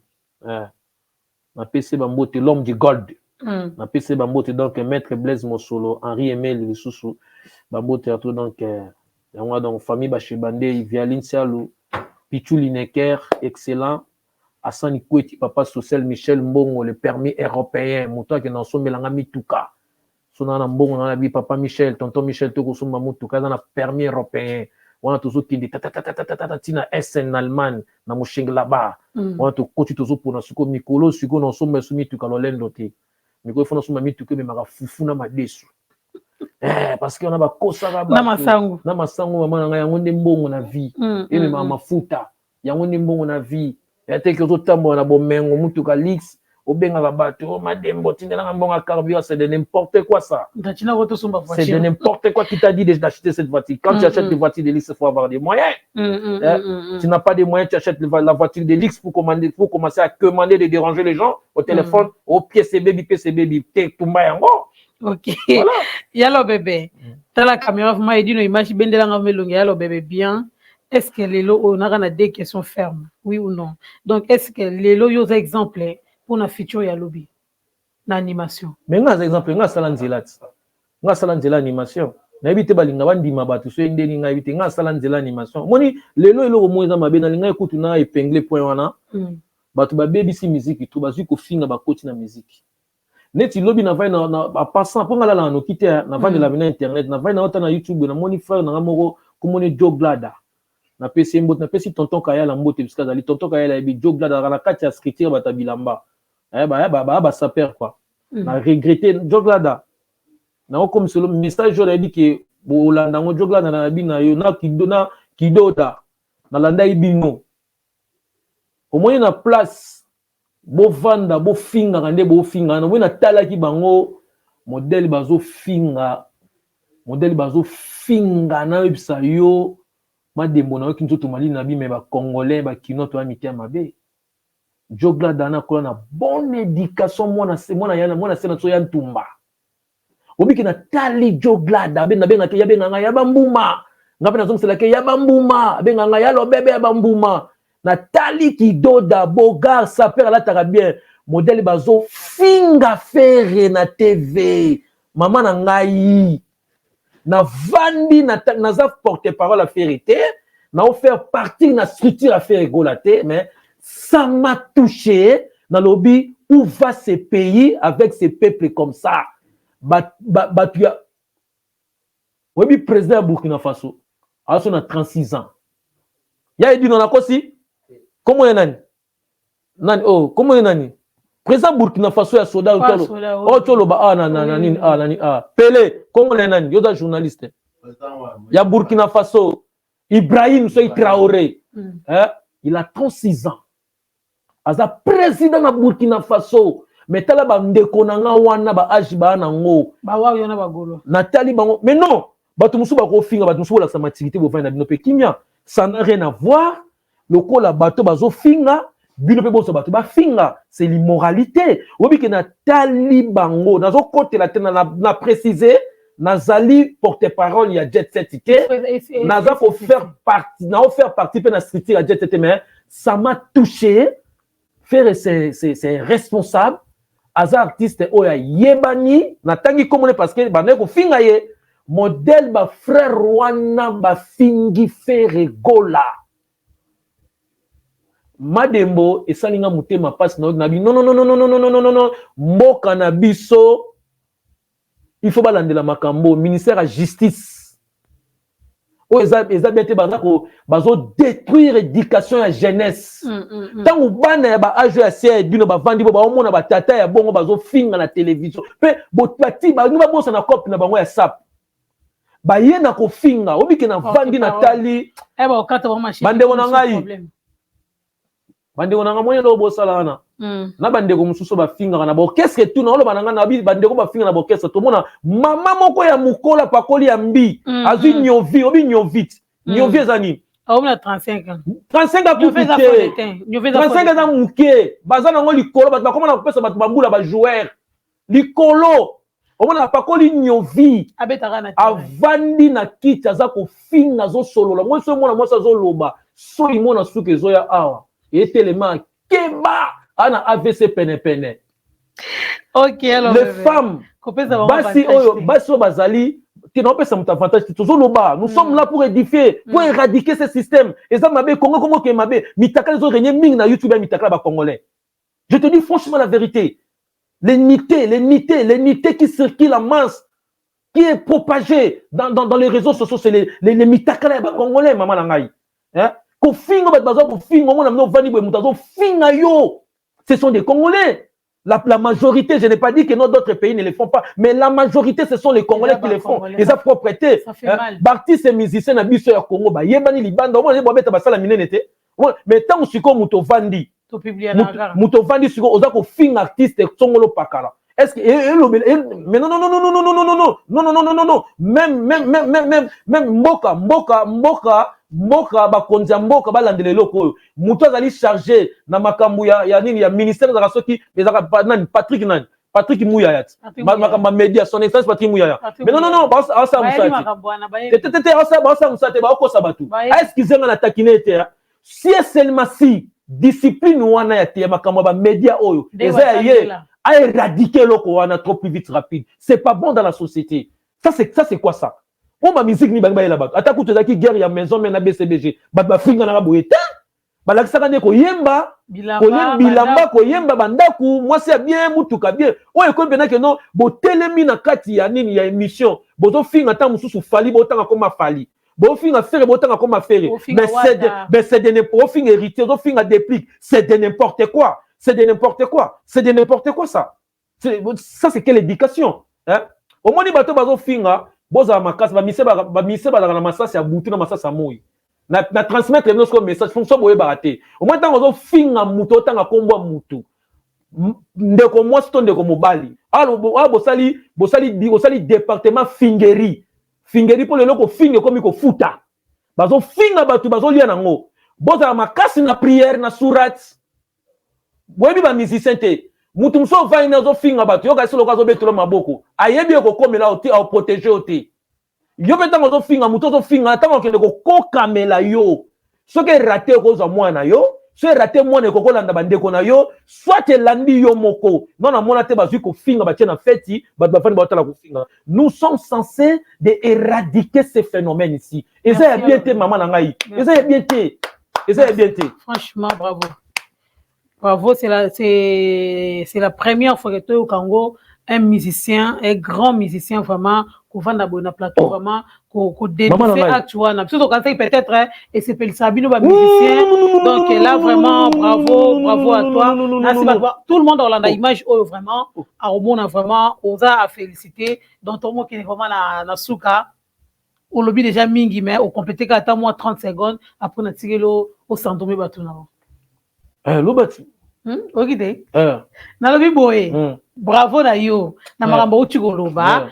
napesi bambote, l'homme du gold. Napesi bambote. Donc maître Blaise Mosolo, Henri Emel lisusu, bambote ya to. Donc yango, donc famille Bashebande, Vialine Sialu, Pichu Lineker, excellent Asani Kweti, papa social Michel Mbongo, le permis européen, moto akende asombelanga mituka. So na mbongo na bi papa Michel, tonton Michel, tokosomba motuka, aza na permis européen wana. Tozokende tatatatatata ntina Essen na Allemagne na Mönchengladbach. Wana tokoti, tozopona sikoyo mikolo sikoyo nasomba eso mituka lolendo te. Mikolo fo nasomba mituka ememaka fufu na madesu, parce que wana bakosaka. Na masango. Na masango, mama na ngai, yango nde mbongo na vie. Ememaka mafuta, yango nde mbongo na vie. Ya teke ozotambola na bomengo, mutuka luxe, obengaka bato: "Oh, Madembo, tindelanga mbongo ya carburant." C'est de n'importe quoi, ça. C'est de n'importe quoi. Qui t'a dit d'acheter cette voiture? Quand tu achètes des voitures de luxe, il faut avoir des moyens. Tu n'as pas de moyens, tu achètes la voiture de luxe pour commander, pour commencer à commander, de déranger les gens au téléphone, au PCB, PCB, tumba yango. Ok. Voilà. Yalo bébé, tala caméra, vraiment edino image bendelanga melongi yalo bébé bien. Est-ce que lelo oyo naka na deux questions fermes, oui ou non? Donc est-ce que lelo yo oza exemple mpona futur ya lobi na animation? Mais nga aza exemple. Nga asala nzela ti nga asala nzela animation, nayebi te balinga bandima bato so ndeni, ngai yebi te. Nga asala nzela animation. Omoni lelo eloko moko eza mabe, nalinga ekutu na épingle point wana. Bato babebisi miziki to bazwi kofinga, bakoti na miziki neti lobi navai na apassant mpo nga lalaka noki te, navandela na internet, navai na ota na YouTube, namoni frère nanga moko komoni Joe Glada. Napesi ye mbote, napesi tonton Kayala mbote bisika azali. Tonton Kayala yebi Joe Glada, azalaka na kati ya structure bato ya bilamba baya basaper quoi. Na regrette Joe Glada, nakokomiselo message oyo, nayebi ke bolanda yango. Joe Glada, nayebi na yo na Kidoda, nalandaki bino. Omoni na place bovanda, bofingaka nde bofingaka. Namoni, natalaki bango modele bazofinga, modele bazofinga, nayebisa yo Madembo, nayoki nzoto malili na bime. Bacongolais, bakinois, toya mitema mabe. Joglada nakola na bonne éducation, mwana mwana mwana se na so ya ntumba. Obiki natali Joglada, nabengaki ya benganga ya bambuma, nga mpe nazongiselaki ya bambuma, abenganga ya lobebe ya bambuma. Natali Kidoda Bogar saper, alataka bien, modele bazofinga Ferre na TV. Mama na ngai, navandi, naza porte parole ya Ferre te, naofaire partie na structure ya Ferre Gola te, mais ça m'a touché. Nalobi: où va ce pays avec ce peuple comme ça? Bato ya oyebi, président ya Burkina Faso azo na 36 ans ya edino, nakosi? Kombo ye nani nani? Oh, kombo ye nani? Président Burkina Faso ya soda oyo toloba awa na nini awa, nani awa, pele, kombo na ye nani? Yo oza journaliste ya Burkina Faso. Ibrahim soki Traoré. Eh, il a 36 ans, aza président na Burkina Faso. Mais tala bandeko na nga wana, baage baa nango. Natali bango, mais non, bato mosusu bakofinga, bato mosusu bolakisa maturité, bovandi na bino mpe kimia. Ça n'a rien à voir. Lokola bato bazofinga bino mpe bozwa bato bafinga, c'est l'immoralité. Oyebi ke natali bango, nazokotela te na précise, nazali porte-parole ya Jet Set te, naza kofaire partie, naofaire partie mpe na structure ya Jet Set, mais ça m'a touché. Ferre, c'est responsable, aza artiste oyo ayebani. Natangi komone parce que bandaki kofinga ye. Modèle bafrère wana bafingi Ferre Gola, Madembo, esali nga motema mpasi. Na na bi non, non, non, non, non, non, non, non, non. Mboka na biso, il faut balandela makambo. Ministère ya Justice oyo eza bien te. Baza bazodétruire éducation ya jeunesse. Ntango bana ya baage oyo ya se ya bino bavandi bo baomona batata ya bongo bazofinga na télévision mpe bati balingi babosana cope na bango ya sap, baye na kofinga. Obike na vandi natali bandeko na ngai, bandeko na ngai, moni eloko bosala wana na bandeko mosusu bafingaka na baorchestre. Tuna oloba na ngai na bandeko bafinga na baorchestre. Tomona mama moko ya mokolo apakoli ya mbi, azwi niovi, obi niovi. Niovi eza nini? 35. 35 akufi te, 35 eza moke. Baza nango likolo, bato bakoma na kopesa bato bambula, bajoueur likolo. Omona apakoli niovi, avandi na kiti, aza kofinga, azosolola. Mwasi oyo, mwana mwasi azoloba soki mona suki ezoya awa, etelema keba ana AVC penepene. Alors, les femmes, basi oyo, basi oyo bazali te, naopesa moto avantage te. Tozoloba, nous sommes là pour édifier, pour éradiquer ce système. Eza mabe. Kongo, kongo ke mabe. Mitakala ezorégner mingi na YouTube ya mitakala bacongolais. Je te dis franchement la vérité, l'unité, l'unité, l'unité qui circule en masse, qui est propagée dans les réseaux sociaux, c'est les mitakala ya bacongolais. Mama na ngai, hein? Kofinga, bato baza kofinga. Omona mino ovandi boye, moto azofinga yo. Ce sont des Congolais, la majorité. Je n'ai pas dit que non, d'autres pays ne le font pas, mais la majorité, ce sont les Congolais qui le font. Et ça, propreté. Artistes et musiciens na biso ya Congo, ba yebani libanda, omona babeta basala minene te. Mais tant sikoyo moto ovandi, moto ovandi sikoyo oza kofinga artiste songolo pakala. Est-ce que mais non, non, non, non, non, non, non, non, non, non, non, non, non, non, même même même même même même mboka, mboka, mboka, mboka, bakonzi ya mboka balandela eloko oyo. Moto azali chargé na makambo ya nini, ya ministère, ezalaka soki ezalaka nani, Patrick nani, Patrick Muyaya ti makambo ya média, Son Excellence Patrick Muyaya. Mais non, non, non, baosala mosala te, te, te, te. Baosala mosala te, baokosa bato. Excuse nga na takine te. Si et seulement si discipline wana ya te ya makambo ya bamédia oyo eza ya ye, aéradiquer eloko wana trop plus vite, rapide. C'est pas bon dans la société. Ça, c'est ça, c'est quoi ça? Oyo bamusique nini bangi bayela bato? Ata kutu ezalaki guerre ya Maison Mère na BCBG, bato bafinganaka boye te. Balakisaka nde koyemba, bilamba, koyemba, bandako, mwasi ya bien, mutuka bien. Oyo ekomi mpena keno botelemi na kati ya nini, ya émission, bozofinga. Ntango mosusu Fally, botanga koma Fally, bofinga Ferre, botanga koma Ferre. Mais c'est de ofinga Héritier, ozofinga Déplique. C'est de n'importe quoi, c'est de n'importe quoi, c'est de n'importe quoi. Ça, ça, c'est quelle éducation, hein? Omoni bato bazofinga, bozala makasi. Bamise bazalaka na masasi ya butu na masasi ya moi na transmettre bino sikoyo message. Fonction boyebaka te. Omoni ntango ozofinga motu, otanga nkombo ya mutu, ndeko mwasi to ndeko mobali awa, bosali bosali bosali département fingerie, fingerie, mpo lelo kofinga ekomi kofuta. Bazofinga bato, bazolia nango. Bozala makasi na prière na sourate. Boyebi bamusicien te. Mutu mosusu ovandi nde azofinga bato, yoka esi loko azobetela maboko, ayebi ekokomela yo te, aoprotéger yo te. Yo mpe ntango ozofinga motu, ozofinga, ntango okende kokokamela yo, soki erater, okozwa mwana na yo. So erater mwana, ekokolanda bandeko na yo, soit elandi yo moko. Non, namona te. Bazwi kofinga, batie na feti, bato bafandi, baotala kofinga. Nous sommes censés de éradiquer ces phénomènes ici. Eza ya bien te, mama na ngai, eza ya bien te, eza ya bien te. Franchement, bravo, bravo. C'est la première fois que toyoka yango, un musicien, un grand musicien vraiment, kovanda boye na plateau, vraiment kodénoncer acte wana. Biso tokanisaki peut-être esepelisaka bino bamusicien. Donc là, vraiment, bravo, bravo à toi. Nasi tout le monde aolanda image oyo, vraiment akomona, vraiment oza à féliciter. Donc tomokende vraiment na suka. Olobi déjà mingi, mais ocompléter kaka ata mwa 30 secondes, après natikeli osandome bato nango. Loba ti. Oki te, nalobi boye, bravo na yo na makambo outi koloba.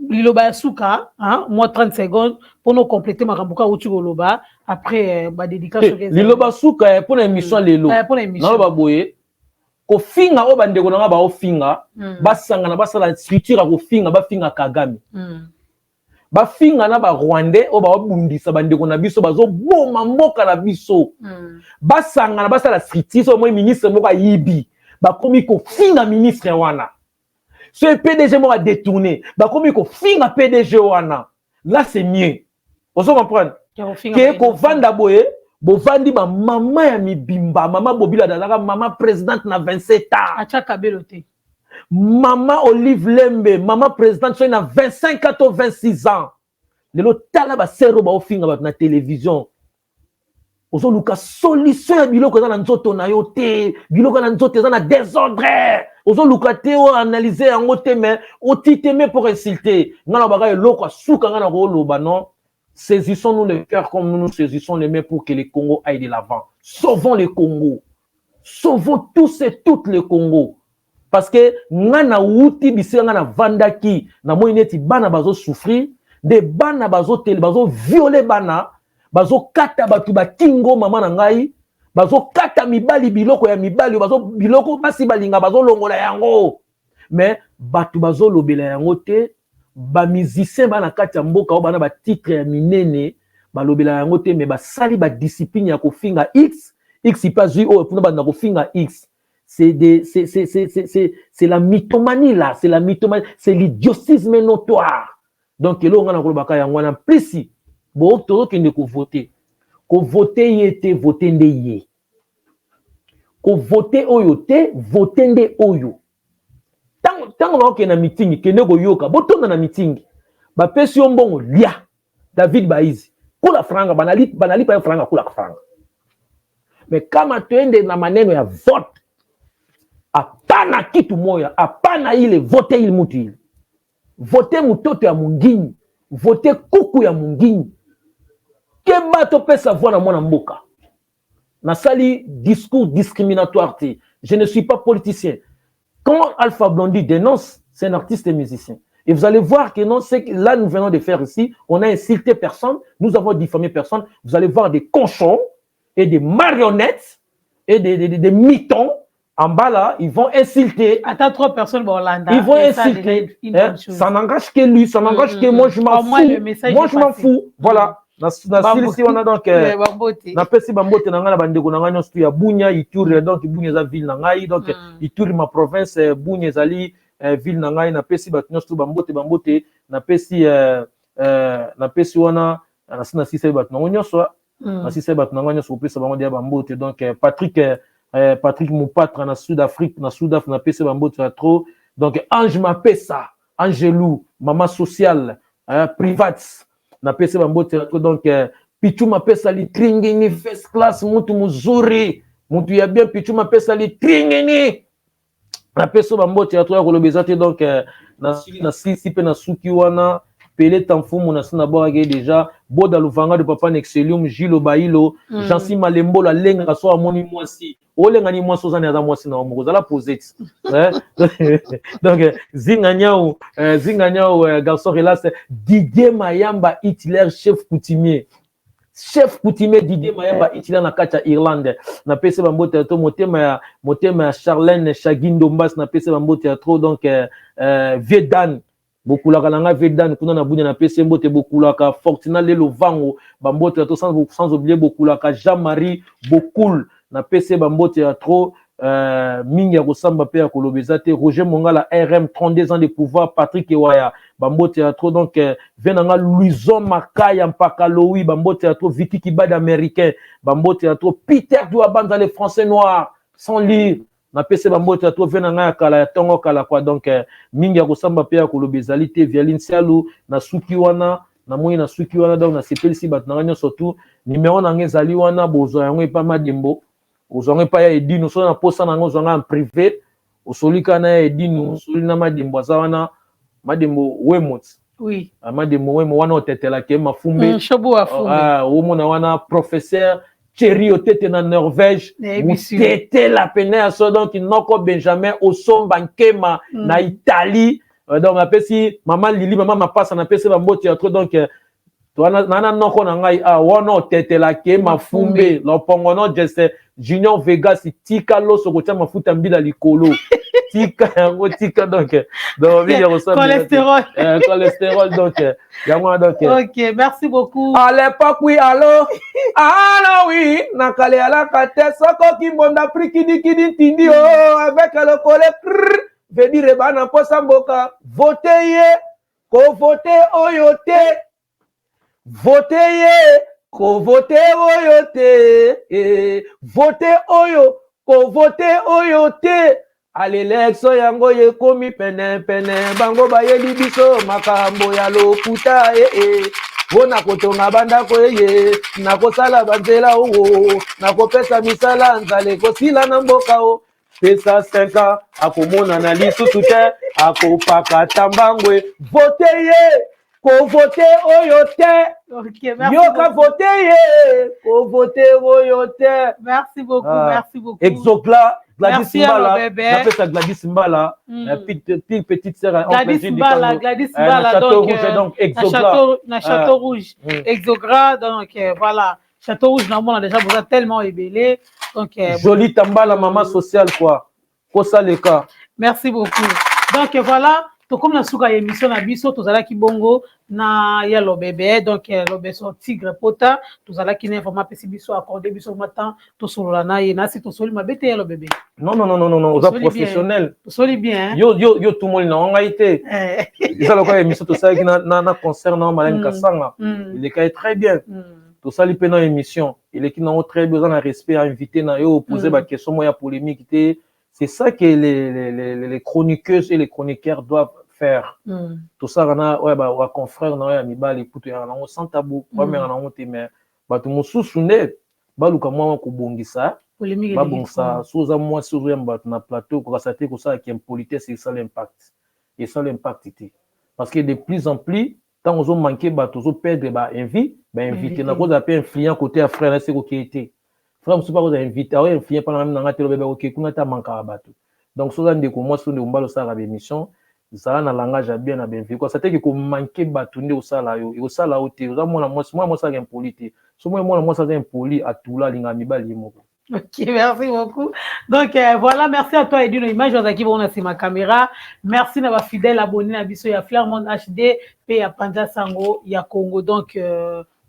Liloba ya suka, mwa 30 secondes mpona ocompléter makambo kaka outi koloba, après badédicace. Liloba suka mpona émission lelo, naloba boye: kofinga oyo bandeko na nga baofinga, basangana, basala structure ya kofinga, bafinga Kagame, bafinga na Barwandais oyo baobundisa bandeko na biso, bazoboma mboka na biso. Basangana, basala structure. So omoni ministre moko ayibi, bakomi kofinga ministre wana. Soki PDG moko adétourné, bakomi kofinga PDG wana. Là, c'est mieux. Ozo comprendre ke kovanda boye, bovandi bamama ya mibimba. Mama Bobila azalaka mama présidente na 27 ans. Atia kabelo te. Mama Olive Lembe, mama présidente, soki na 25 ans to 26 ans. Lelo tala basere oyo baofinga bato na télévision. Ozoluka solution ya biloko eza na nzoto na yo te. Biloko na nzoto eza na désordre, ozoluka te oanalyse yango te, mais oti te mais pour insulter. Ngai na baka eloko asuka, ngai na kooloba non. Saisissons-nous le cœur comme nous nous saisissons les mains pour que le Congo aille de l'avant. Sauvons le Congo, sauvons tous et toutes le Congo, parce que ngai nauti bisika ngai navandaki, namoni neti bana bazosouffrir nde bana bazotele, bazoviole bana, bazokata bato bakingo. Mama na ngai, bazokata mibali biloko ya mibali, bazo biloko basi balinga, bazolongola yango, mais bato bazolobela yango te. Bamusicien bana kati ya mboka oyo bana batitre ya minene balobela yango te, mais basali badiscipline ya kofinga x x mpe azwi oyo mpona banda kofinga x. C'est la mythomanie là, c'est la mythomanie, c'est l'idiotisme notoire. Donc eloko nga na kolobaka yango wana. Plisi bo tozokende kovote, kovote ye te, vote nde ye. Kovote oyo te, vote nde oyo. Ntango bakokende na meeting, kende koyoka, botonda na meeting, bapesi yo mbongo, lia. David Baizi kula franga, banalipa yo franga, kula franga. Mais kama tuende na maneno ya vote, hapana kitu moya, hapana ile vote ile mutu ile vote mutoto ya mungini, vote kuku ya mungini. Keba, topesa voix na mwana mboka. Nasali discours discriminatoire te, je ne suis pas politicien. Quand Alpha Blondy dénonce, c'est un artiste et musicien. Et vous allez voir que non, c'est que là, nous venons de faire ici, on a insulté personne, nous avons diffamé personne. Vous allez voir des cochons et des marionnettes et des mitons en bas là, ils vont insulter. Attends, trois personnes Hollande. Ils vont insulter. Hein? Ça n'engage que lui, ça n'engage que moi, je m'en fous. Moi, je m'en fous. Voilà. Nasilisi wana. Donc napesi bambote na ngai na bandeko na ngai nyonso ya Bunya, Ituri. Donc Bunya eza ville na ngai, donc Ituri ma province, Bunya ezali ville na ngai. Napesi bato nyonso bambote, bambote napesi, napesi wana. Nasi nasisali bato nango nyonso, nasisali bato na ngai nyonso kopesa bango deya bambote. Donc Patrick Mopatra na Sud Afrique, na Sud Afrique, napesi bambote ya trop. Donc Ange Mapesa, Angelou, mama sociale private, napesi bambote ya trop. Donc Pichu Mapesa litringini, first class, mutu muzuri, mutu ya bien. Pichu Mapesa litringini, napesi bambote ya trop. Ya koloba eza te. Donc nasilisi mpe nasuki wana. Peleta mfumu na si nabwakaki déjà. Boda Luvanga de papa Nexelium, Gilo Bailo, Jansi Malembolo alengaka so amoni mwasi, olengani mwasi ozani, aza mwasi na yo moko, ozala pose ti. Donc Zinga Nyau, Zinga Nyau, garçon relax. Didier Mayamba Hitler, chef coutumier, chef coutumier Didier Mayamba Hitler na kati ya Irlande, napesi bambote ya to. Motema ya Charlène Chagi Ndombas, napesi bambote ya trop. Donc vieux Dan bokulaka na ngai, vieux Dan kuna na Bunya, napesi mbote. Bokulaka Fortuna Lelo Vango, bambote ya trop. Sans oublier bokulaka Jean-Marie Bokul, napesi bambote ya trop. Mingi ya kosamba mpe ya koloba eza te. Roger Mongala, RM 32 ans de pouvoir, Patrick Ewaya, bambote ya trop. Donc vieux na nga Louison Makaya Mpaka Loui, bambote ya trop. Viki Kibad américain, bambote ya trop. Peter Douabanza, le français noir sans lire, napesi bambote ya trop. Vieux na ngai ya kala, ya ntongo kala quoi. Donc mingi ya kosamba mpe ya koloba ezali te. Vialine Sialu, nasuki wana, namoni nasuki wana. Donc nasepelisi bato na ngai nyonso tu. Nimero na ngai ezali wana, bozwa yango epa Madembo, ozwa yango epai ya Edino. Soki na posa na yango, ozwa yango en privé, osoli kaka na ya Edino, osoli na Madembo, aza wana Madembo Wemot. Oui. Madembo Wemo wana otetelaki ye mafumbe. Shobo afumbe. Omona wana professeur Thierry Otete na Norvège, motetela pene ya so. Donc noko Benjamin Osomba Nkema na Italie. Donc napesi mama Lili, mama Mapasa, napesi bambote ya trop. Donc nana noko na ngai wana otetelaki ye mafumbe lopongono jese Junior Vegas, tika loso kotia mafuta mbila likolo, tika yango, tika. Donc mingi ya cholestérol. Cholestérol. Donc yango wana. Donc OK, merci beaucoup. À l'époque, oui, allo allo, oui, nakale alaka te soko kimbonda prikidikidi ntindi o avec lokole. Veut dire bana mposa mboka. Vote ye, kovote oyo te. Vote ye, kovote oyo te. Vote oyo, kovote oyo te. À l'élection yango ekomi pene pene, bango bayeli biso makambo ya lokuta. Ee, mpo na kotonga bandako, eye nakosala banzela, owo nakopesa misala, nzala ekosila na mboka. O pesa 5 ans, akomonana lisusu te, akopakata mbangwe. Vote ye, kovote oyo te. Ok, merci. Yoka, vote ye, kovote oyo te. Merci beaucoup. Ah, merci beaucoup. Exocla Gladys. Merci. Mbala, napesa Gladys Mbala, pire petite sœur. Gladys Mbala, Gladys Mbala. Château donc Rouge, donc Exogra. Château, na Château Rouge, Exogra. Donc voilà, Château Rouge namona déjà boza tellement ebele, donc Jolie Tambala, maman sociale quoi, kosaleka. Merci beaucoup. Donc voilà, tokomi na suka ya émission na biso. Tozalaki bongo na ya Lobebe, donc Lobeso Tigre Pota. Tozalaki na vraiment apesi biso, accordé biso vraiment temps tosolola na ye. Nasi tosoli mabe te, ya Lobebe? Non, non, non, non, non, oza professionnel. Tosoli bien. Yo, yo tumoli na ngai te. Eza lokola émission tosalaki na concert na Malani Kasanga, elekaki très bien. Tosali mpe na émission, eleki nango très bien. Oza na respect ya invité na yo, opose baquestion moko ya polémique te. C'est ça que les chroniqueuses et les chroniqueurs doivent faire. Tosalaka na oyo baconfrère na oyo ya mibali kutu yaka nango sans tabou, bameka nango te. Mais bato mosusu nde baluka mwa kobongisa, babongisa. So oza mwasi, ozoyamba bato na plateau, kokasa te kosalaka impolitesse. Esala impact, esala impact te, parce que de plus en plus ntango ozomanke bato, ozoperdre bainvité. Nakozala mpe influent côté ya frère nasi kokei te. Frère mosusu mpe akozala invité, aoyo influent mpana ngai nanga te. Lobebe okei kuna te, amankaka bato. Donc so oza ndeko mwasi, ndeko mobali, osalaka baémission, zala na langage ya bien na bainvité. Kosa te ke komanke bato nde osala yo, ekosala yo te. Oza mwana mwasi, mwana mwasi azalaka impoli te. So mwana mwasi aza impoli, atula, alingaka mibali ye moko. Ok, merci beaucoup. Donc voilà, merci à toi Edino Image, qui bon na ma caméra. Merci na ba fidèle abonné na biso ya Flairmont HD pe ya Panja Sango ya Congo. Donc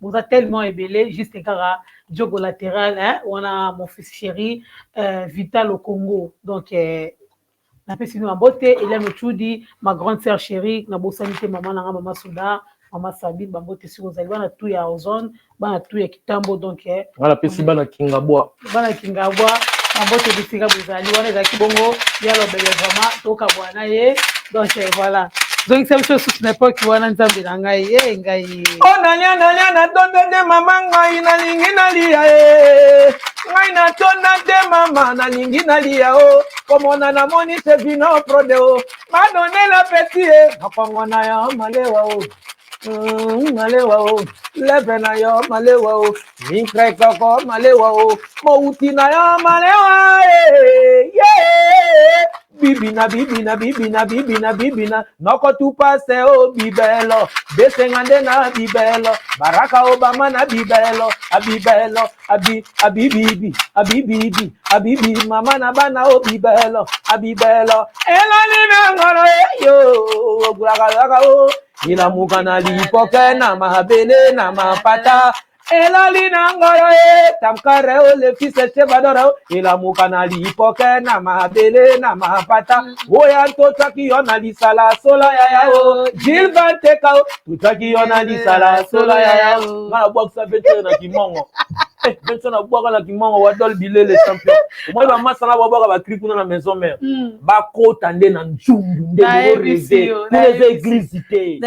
vous a tellement ebele, juste kaka Diogo latéral, hein, on a mon fils chéri Vital au Congo. Donc napesi bino mbote. Eliane Ochudi, ma grande sœur chérie, nabosani te mama nanga, mama Soda, mama Sabine, bambote soki ozali. Bana tu ya Ozone, bana tu ya Kitambo, donc Nga napesi bana Kingabwa. Bana Kingabwa, bambote bisika bozali. Wana ezalaki bongo ya Lobele, vraiment tokabwa na ye. Donc voilà, zongisa biso susu na époque wana. Nzambe na ngai ye ngai. O nalia, nalia, natonda te mama, ngai nalingi nalia e, ngai natonda te mama, nalingi nalia. O komona namoni sevino prode o madonela peti e makongo na yo malewa o malewa o leve na yo malewa o mikre koko malewa o mouti na yo malewa e ye bibina bibina bibina bibina bibina noko tupase o bibelo besenga nde na bibelo Baraka Obama na bibelo abibelo abi abibibi abibibi abibi mama na bana o bibelo abibelo elali na ngolo yo ogulakalaka o ilamuka na lipoke na mabele na mapata elali na ngolo e tamkare o le fils chebadora o elamuka na lipoke na mabele na mapata oya totwaki yo na lisala sola yaya o Gilvan Teka o totwaki yo na lisala sola yaya o. Nga nabwakisa 20 na kimongo, 20 nabwaka na kimongo. Wadol Bilele champion, omoi bamasanga babwaka bacri kuna na Maison Mère, bakota nde na nzungu nde boreve kuna, eza église te.